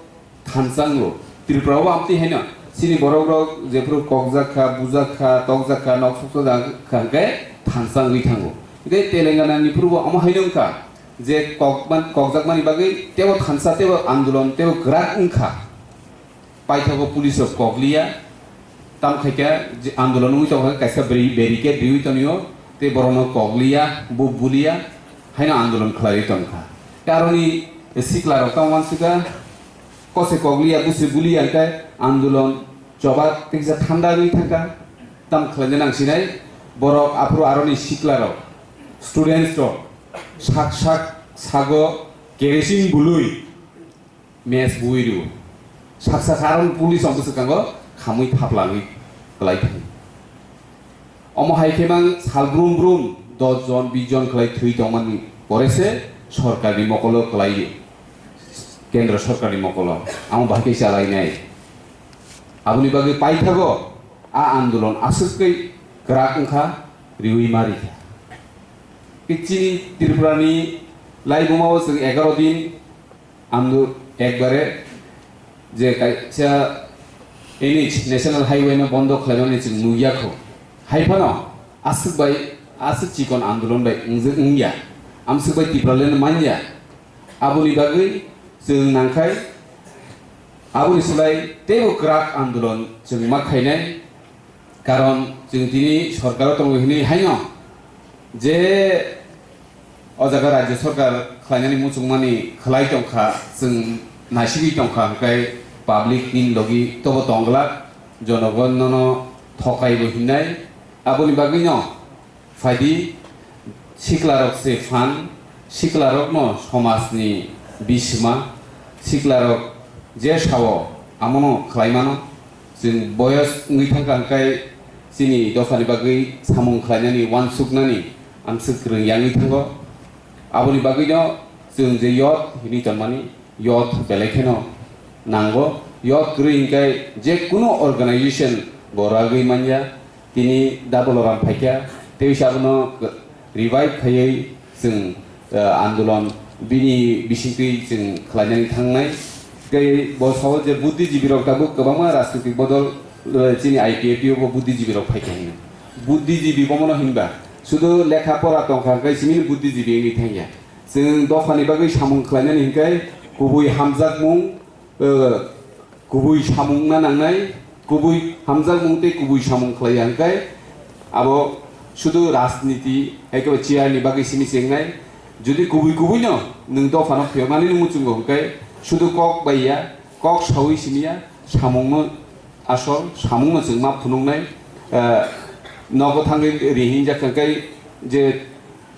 thansango. Tripura o amtwi haino chini borok rok jephuru kokjakha, bujakha, tokjakha, nok sokjakha hwnkhe thansangwi thango. Hwnkhe Telangana ni phuru bo omo haino wngkha. Je kokman-, kokjakmani bagwi tebo thansa, tebo andolon, tebo kwrak wngkha. Paithago police rok kokliya, tam khaikha je andolon wngwi tongkha, kaisa bari-, barricade riwi tonio, tei borokno kokliya, bu buliya, haino andolon khlaiwi tongkha. Tei aroni sikla rok tamo uansukha, kose kokliya, buse buliya hwnkhe andolon choba tei kisa thanda wngwi thangkha. Tam khlaina nang sinai, borok aphuru aroni sikla rok, students rok, sak sak sago kerosene bului mes bui rw. Sak sak aroni police rok bwswkango khamwi thaplangwi kwlai thang. Omo hai khe mang sal brum brum dos jon, bis jon kwlai thwi tongmani pore se sorkarni mokolo kwlai, kendra sorkarni mokolo amo bahai khe chalainai. Aboni bagwi paithago a andolon aswk tei kwrak wngkha, riwi ma rikha. Tei chini Tripurani laibumao chwng egaro din ando ekbare je kaisa N H, National Highway no bondo khlaimani chwng nukya kho. Hai phano aswk bai, aswk chikon andolon bai wngya, amswk bai Tipraland manya. Aboni bagwi chwng nangkhai, aboni slai teibo kwrak andolon chwng ma khainai. Karon chwng tini sorkaro tongo hinwi haino je o jaga rajyo sorkar khlainani muchungmani khlai tongkha, chwng naisigwi tongkha, hwnkhe public ni logi tobo tongglak, jonogon nono thokaibo hinnai. Aboni bagwino phaidi, siklarok se phan, siklarokno somajni bisima, siklarok je sao amono khlaimano. Chwng boyos wngwi thangkha hwnkhe chini dophani bagwi samung khlainani, uansuknani amswk rwngya wngwi thango. Aboni bagwino chwng je youth hinwi tonmani, youth belai kheno nango. Youth kwrwi hwnkhe je kunu organization bo ragwi manya. Tini Daboloram phaikha, tei abono revive khaiwi chwng, eh, andolon bini bisingtwi chwng khlainani thangnai. Tei bo sao je buddhijibi rok tabuk kwbangma rajnitik bodol, eh, chini I P F T o bo buddhijibi rok phaikha hino. Buddhijibi bomono hinba, sudu lekha pora tongkha hwnkhe simi buddhijibi wngwi thangya. Chwng dophani bagwi samung khlainani hwnkhe kubui hamjakmung, eh, kubui samung wngna nangnai, kubui hamjakmung tei kubui samung khlaiya hwnkhe abo sudu rajniti hai khe chair ni bagwi simi chengnai. Jodi kubui kubui no nwng dophano phiyoknani muchungo hwnkhe sudu kok bai ya, kok sawi simi ya, samung no asol, samung no chwng ma phunuknai. Eh, nogo thangwi ri hinjak hwnkhe je,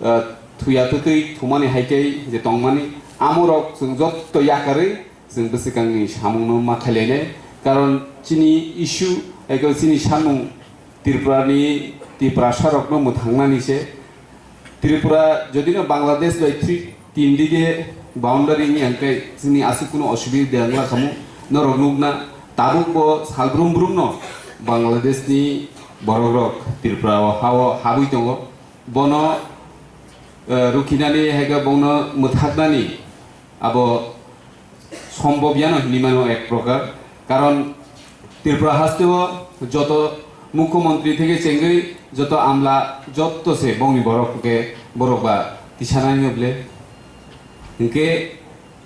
eh, thuya twtwi thumani hai khe je tongmani, amorok chwng jotto yakarwi chwng bwswkangni samungno ma khailainai. Karon chini issue, eko chini samung Tripurani, Tiprasarokno mwthangnani se. Tripura jodino Bangladesh bai three, tin dige boundary wngya hwnkhe chini aswk kunu osubida wngla khamu. Norok nukna tabuk bo sal brum brumno Bangladeshni borokrok Tripura o hao habwi tongo. Bono, eh, rukhinani hai khe bono mwthaknani abo sombhob yano hinwi mano ek prokar. Karon Tripura hasteo joto mukhyamantri theke chengwi joto amla joto se bongni borok hwnkhe borok ba tisanai no ble. Hinkhe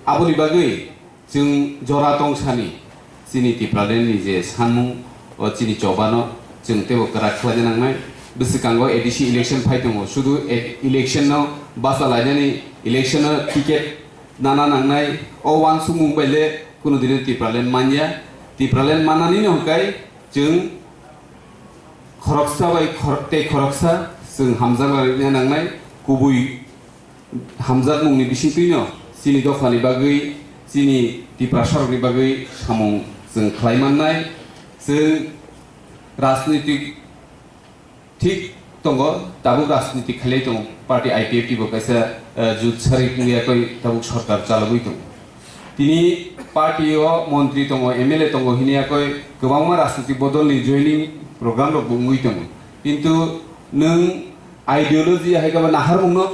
aboni bagwi chwng jora tongsani chini Tipralandni je sanmung o chini chobano chwng teibo kwrak khlaina nangnai. Bwswkango A D C election phai tongo, sudu e-, election no bacha lainani, election no ticket nana nangnai, o uansukmung bai le kunu dino Tipraland manya. Tipraland manani no hwnkhe chwng khoroksa bai khor-, tei khoroksa chwng hamjak laina nangnai, kubui hamjakmungni bisingtwino chini dophani bagwi, chini Tiprasarokni bagwi samung chwng khlai mannai. Chwng rajnitik thik tongo, tabuk rajniti khailai tongo. Party I P F T bo kaisa, eh, jut sari wngya koi tabuk sorkar chalogwi tongo. Tini party o montri tongo, M L A tongo hini yakoi kwbangma rajniti bodolni joining program rok bo wngwi tongo. Kintu nwng ideology hai khe bo naharmungno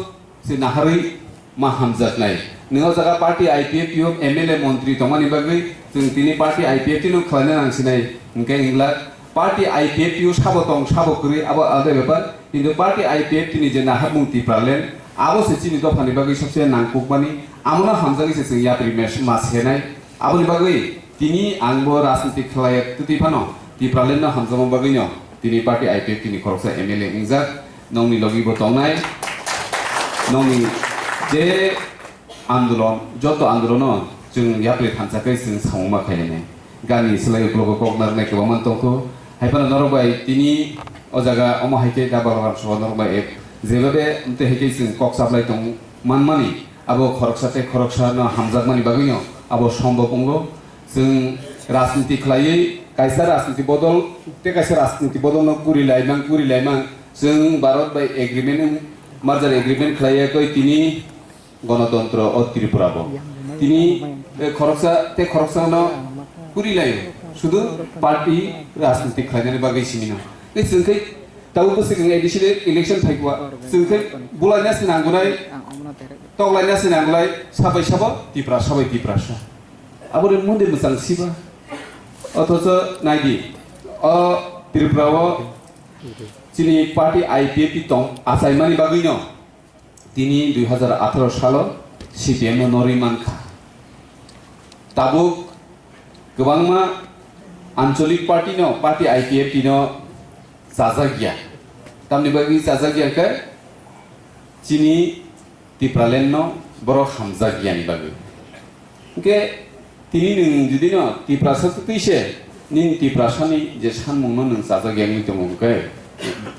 se naharwi ma hamjaknai. Nwng o jaga party I P F T o M L A montri tongmani bagwi chwng tini party I P F T no khlaina nang sinai. Hinkhe wngla party I P F T o sabo tong sabo kwrwi abo alada bepar. Kintu party I P F T ni je naharmung Tipraland abo se chini dophani bagwi sabse nangkukmani, amono hamjagwi se chwng yapri mes-, ma senai. Aboni bagwi tini ang bo rajniti khlai twtwi phano Tipraland no hamjakma bagwi no tini party I P F T ni khoroksa M L A wngjak, nongni logi bo tongnai, nongni je andolon, joto andolono chwng yapri thansa khe chwng samung ma khainai. Gani swlai uklogo kok narwknai kwbangma tongkho. Hai phano norok bai tini o jaga omo hai khe da Balaram Sabha norok bai ek jeba de tei hai khe chwng kok chaplai tong manmani, abo khoroksa tei khoroksa no hamjakmani bagwi no abo sombhob wngo. Chwng rajniti khlaiwi kaisa rajniti bodol tei kaisa rajniti bodol no kuri laimang, kuri laimang. Chwng Bharat bai agreement wng, merger agreement khlaiya koi tini Ganatantro o Tripura bo. Tini, eh, khoroksa tei khoroksa no kuri lai, sudu party rajniti khlainani bagwi simi no. Tei chwng khe tabuk bwswk wng A D C election phaikwa, chwng khe bulaina se nanggunai, toklaina se nangulai, sabai sabo Tiprasa bai Tiprasa. Abo de munde mwchang siba. Othocho naidi, o Tripura o chini party I P F T tong achaimani bagwi no. Tini dui hazar atharo salo C P M no norwi mankha. Tabuk kwbangma ancholik party no, party I P F T no chajak ya. Tamni bagwi chajak ya khe chini Tipraland no borok hamjak yani bagwi. Hwnkhe tini nwng jodi no Tiprasa kwtwi se nini Tiprasani je sanmung no nwng chajak yangwi tongo hwnkhe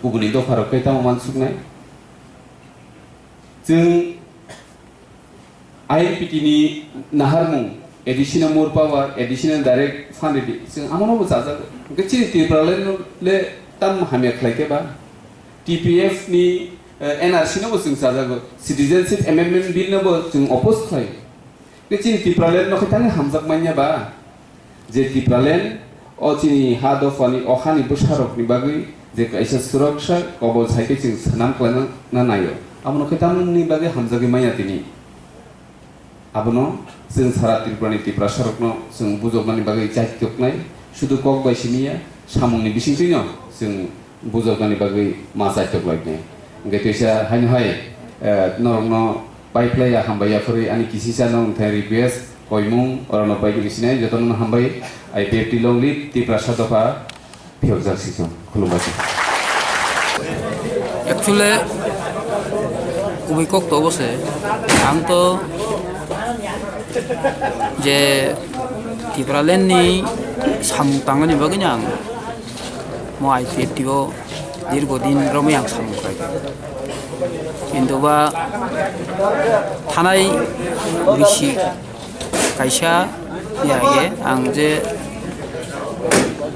kubuni dopha rok khe tamo mansuknai? Chwng I N P T ni naharmung, additional more power, additional direct fund ridi, chwng amono bo chajago. Hwnkhe chini Tipraland no le tam hamya khlai khe ba? T P F ni, eh, N R C no bo chwng chajago. Citizenship Amendment Bill no bo chwng oppose khlai. Hwnkhe chini Tipraland no khe tangwi hamjak manya ba? Je Tipraland o chini ha dophani o hani bwsarokni bagwi je kaisa suraksa kobol sai khe chwng swnam khlaina na naio, abono khe tamni bagwi hamjagwi manya tini. Abono chwng sara Tripurani Tiprasarokno chwng bujoknani bagwi chaitoknai, sudu kok bai simi ya, samungni bisingtwino chwng bujoknani bagwi ma chaitok laiknai. Hwnkhe twisa haino hai, eh, norokno pai phlai ya, hambai ya phwrwi ani kisisa no wngthai request, koimung, orono pai khe sinai, jotono hambai, I P F T long live, Tiprasa dopha, phiyokjak sichung, khulumbaijak. Actually, kubui kok to obo se, ang to je Tipraland ni samung tangmani bagwi no ang mo I P F T o dirgo din romwi ang samung khlai. Kintu ba thanai bisi kaisa ya ye ang je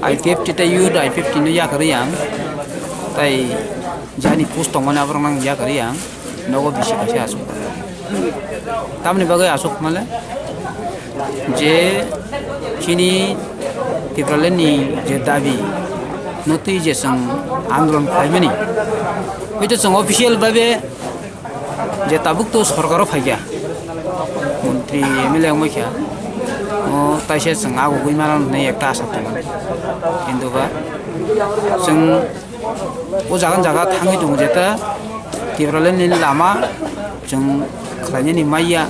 I P F T tei youth I P F T no yakarwi ang, tai jani post tongmani aborok nang yakarwi ang. Nogo bisi kaisa asuk. Tamni bagwi asuk male je chini Tipraland ni je dabi, Notwi je chwng andolon khlaimani, hoi to chwng official bhabe je tabuk to sorkaro phaikha, montri M L A wngwi kha, o taisa chwng agugwi mano hwnwi ekta asa tongo. Kintu ba chwng o jaga jaga thangwi tongo, jeta Tipraland ni lama chwng khlainani maya,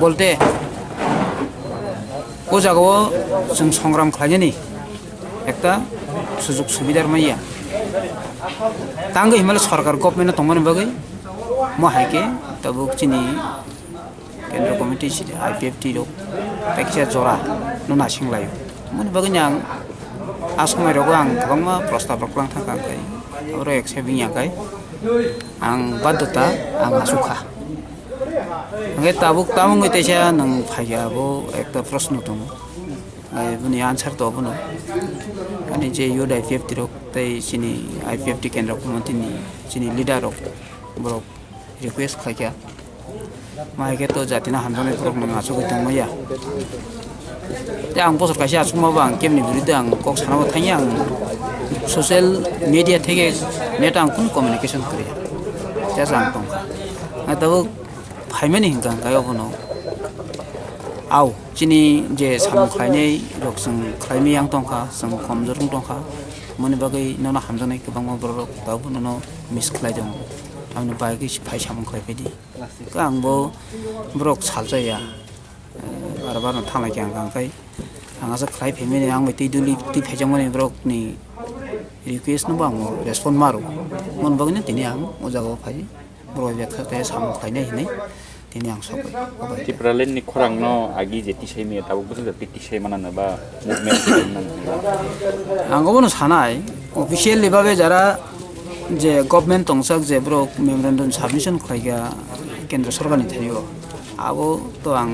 bolte o jagao chwng songram khlainani ekta sujug subidar maya. Tangwi himale sorkar government tongmani bagwi mo hai khe tabuk chini kendro committee si I P F T rok teksa jora no nasing laio. Moni bagwi ang a somoi rogo ang kwbangma prostab rok lang thangkha, ang kai oro accept wngya kai ang baddhota ang asukha. Hingke tabuk tamungwi teisa nwng phaikha, abo ekta proshno tongo. Ai, boni answer to abono. Ani je youth I P F T rok tei chini I P F T kendro committee ni chini leader rok, borok request khlaikha. Ma hai khe to jatino hamjaknai borok nwng achugwi tongmaya. Tei ang bosor kaisa achukma bo ang kebni biruddhe ang kok sana bo thangya, ang social media theke net ang kunu communication kwrwi. Just ang tongkha. Ang tabuk phaimani hinkha, hinkhe obono. Au, chini je samung khlainai rok chwng khlaimai yang tongkha, chwng komjor wng tongkha. Moni bagwi nono hamjaknai kwbangma borok rok tabuk nono miss khlai tongo. Tamoni bagwi phai samung khlai phaidi. Khe ang bo borok salsa ya. Eh, aro barno thanglai khe ang kang khai. Ang asa khlai phaimani, ang bai twi duli twi phaijakmani borokni request no bo ang respond ma rw. Mon bagwi no tini ang o jaga o phai. Borok bai kha khe samung khlainai hinwi tini ang sok bai. Tipraland ni khorang no agi je tisai maya tabuk bwswk jati tisai manana ba movement khlaimani. Ang obono sanai, officially babe jara je government tongsak je borok memorandum submission khlaikha kendra sorkar ni thani o. Abo to ang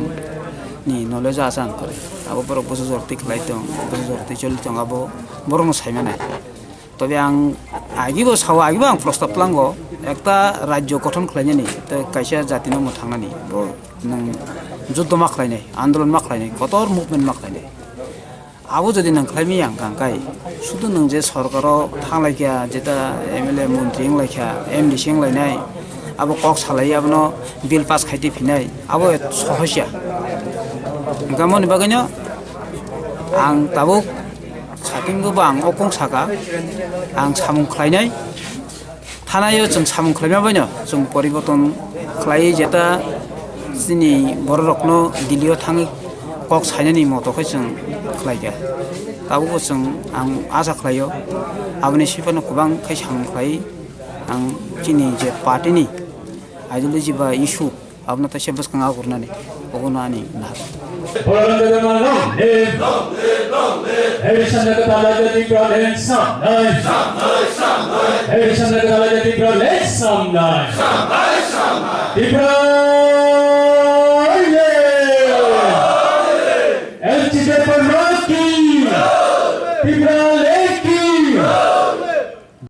ni knowledge asa ang kwrwi. Abo borok bwsa jorti khlai tong, bwsa jorti choli tong, abo borok no sai manai. Tobe ang agi bo sao, agi bo ang prostab tlango, ekta rajyo gothon khlainani, tei kaisa jati no mwthangnani, bo nwng juddo ma khlainai, andolon ma khlainai, kotor movement ma khlainai. Abo jodi nwng khlai maya hwnkha hwnkhe, sudu nwng je sorkaro thanglaikha, jeta M L A montri wnglaikha, M D C wnglainai, abo kok salai abono bill pass khai twi phinai, abo sohosya. Hwnkhe moni bagwino ang tabuk satingbo bo ang o kung saka, ang samung khlainai. Thanaio chwng samung khlaima baino chwng poriborton khlaiwi jeta chini bororokno Delhi-o thangwi kok sainani moto khe chwng khlaikha. Tabukbo chwng ang acha khlaio, aboni swi phano kwbang khe samung khlaiwi ang chini je party-ni ideology ba issue, abono teisa bwskang akhornani, obono ani nahar. Edison Dagabala Jati Pralen Samnai. Edison Dagabala Jati Pralen Samnai. Tipra. L T J Parmaki. Tipra.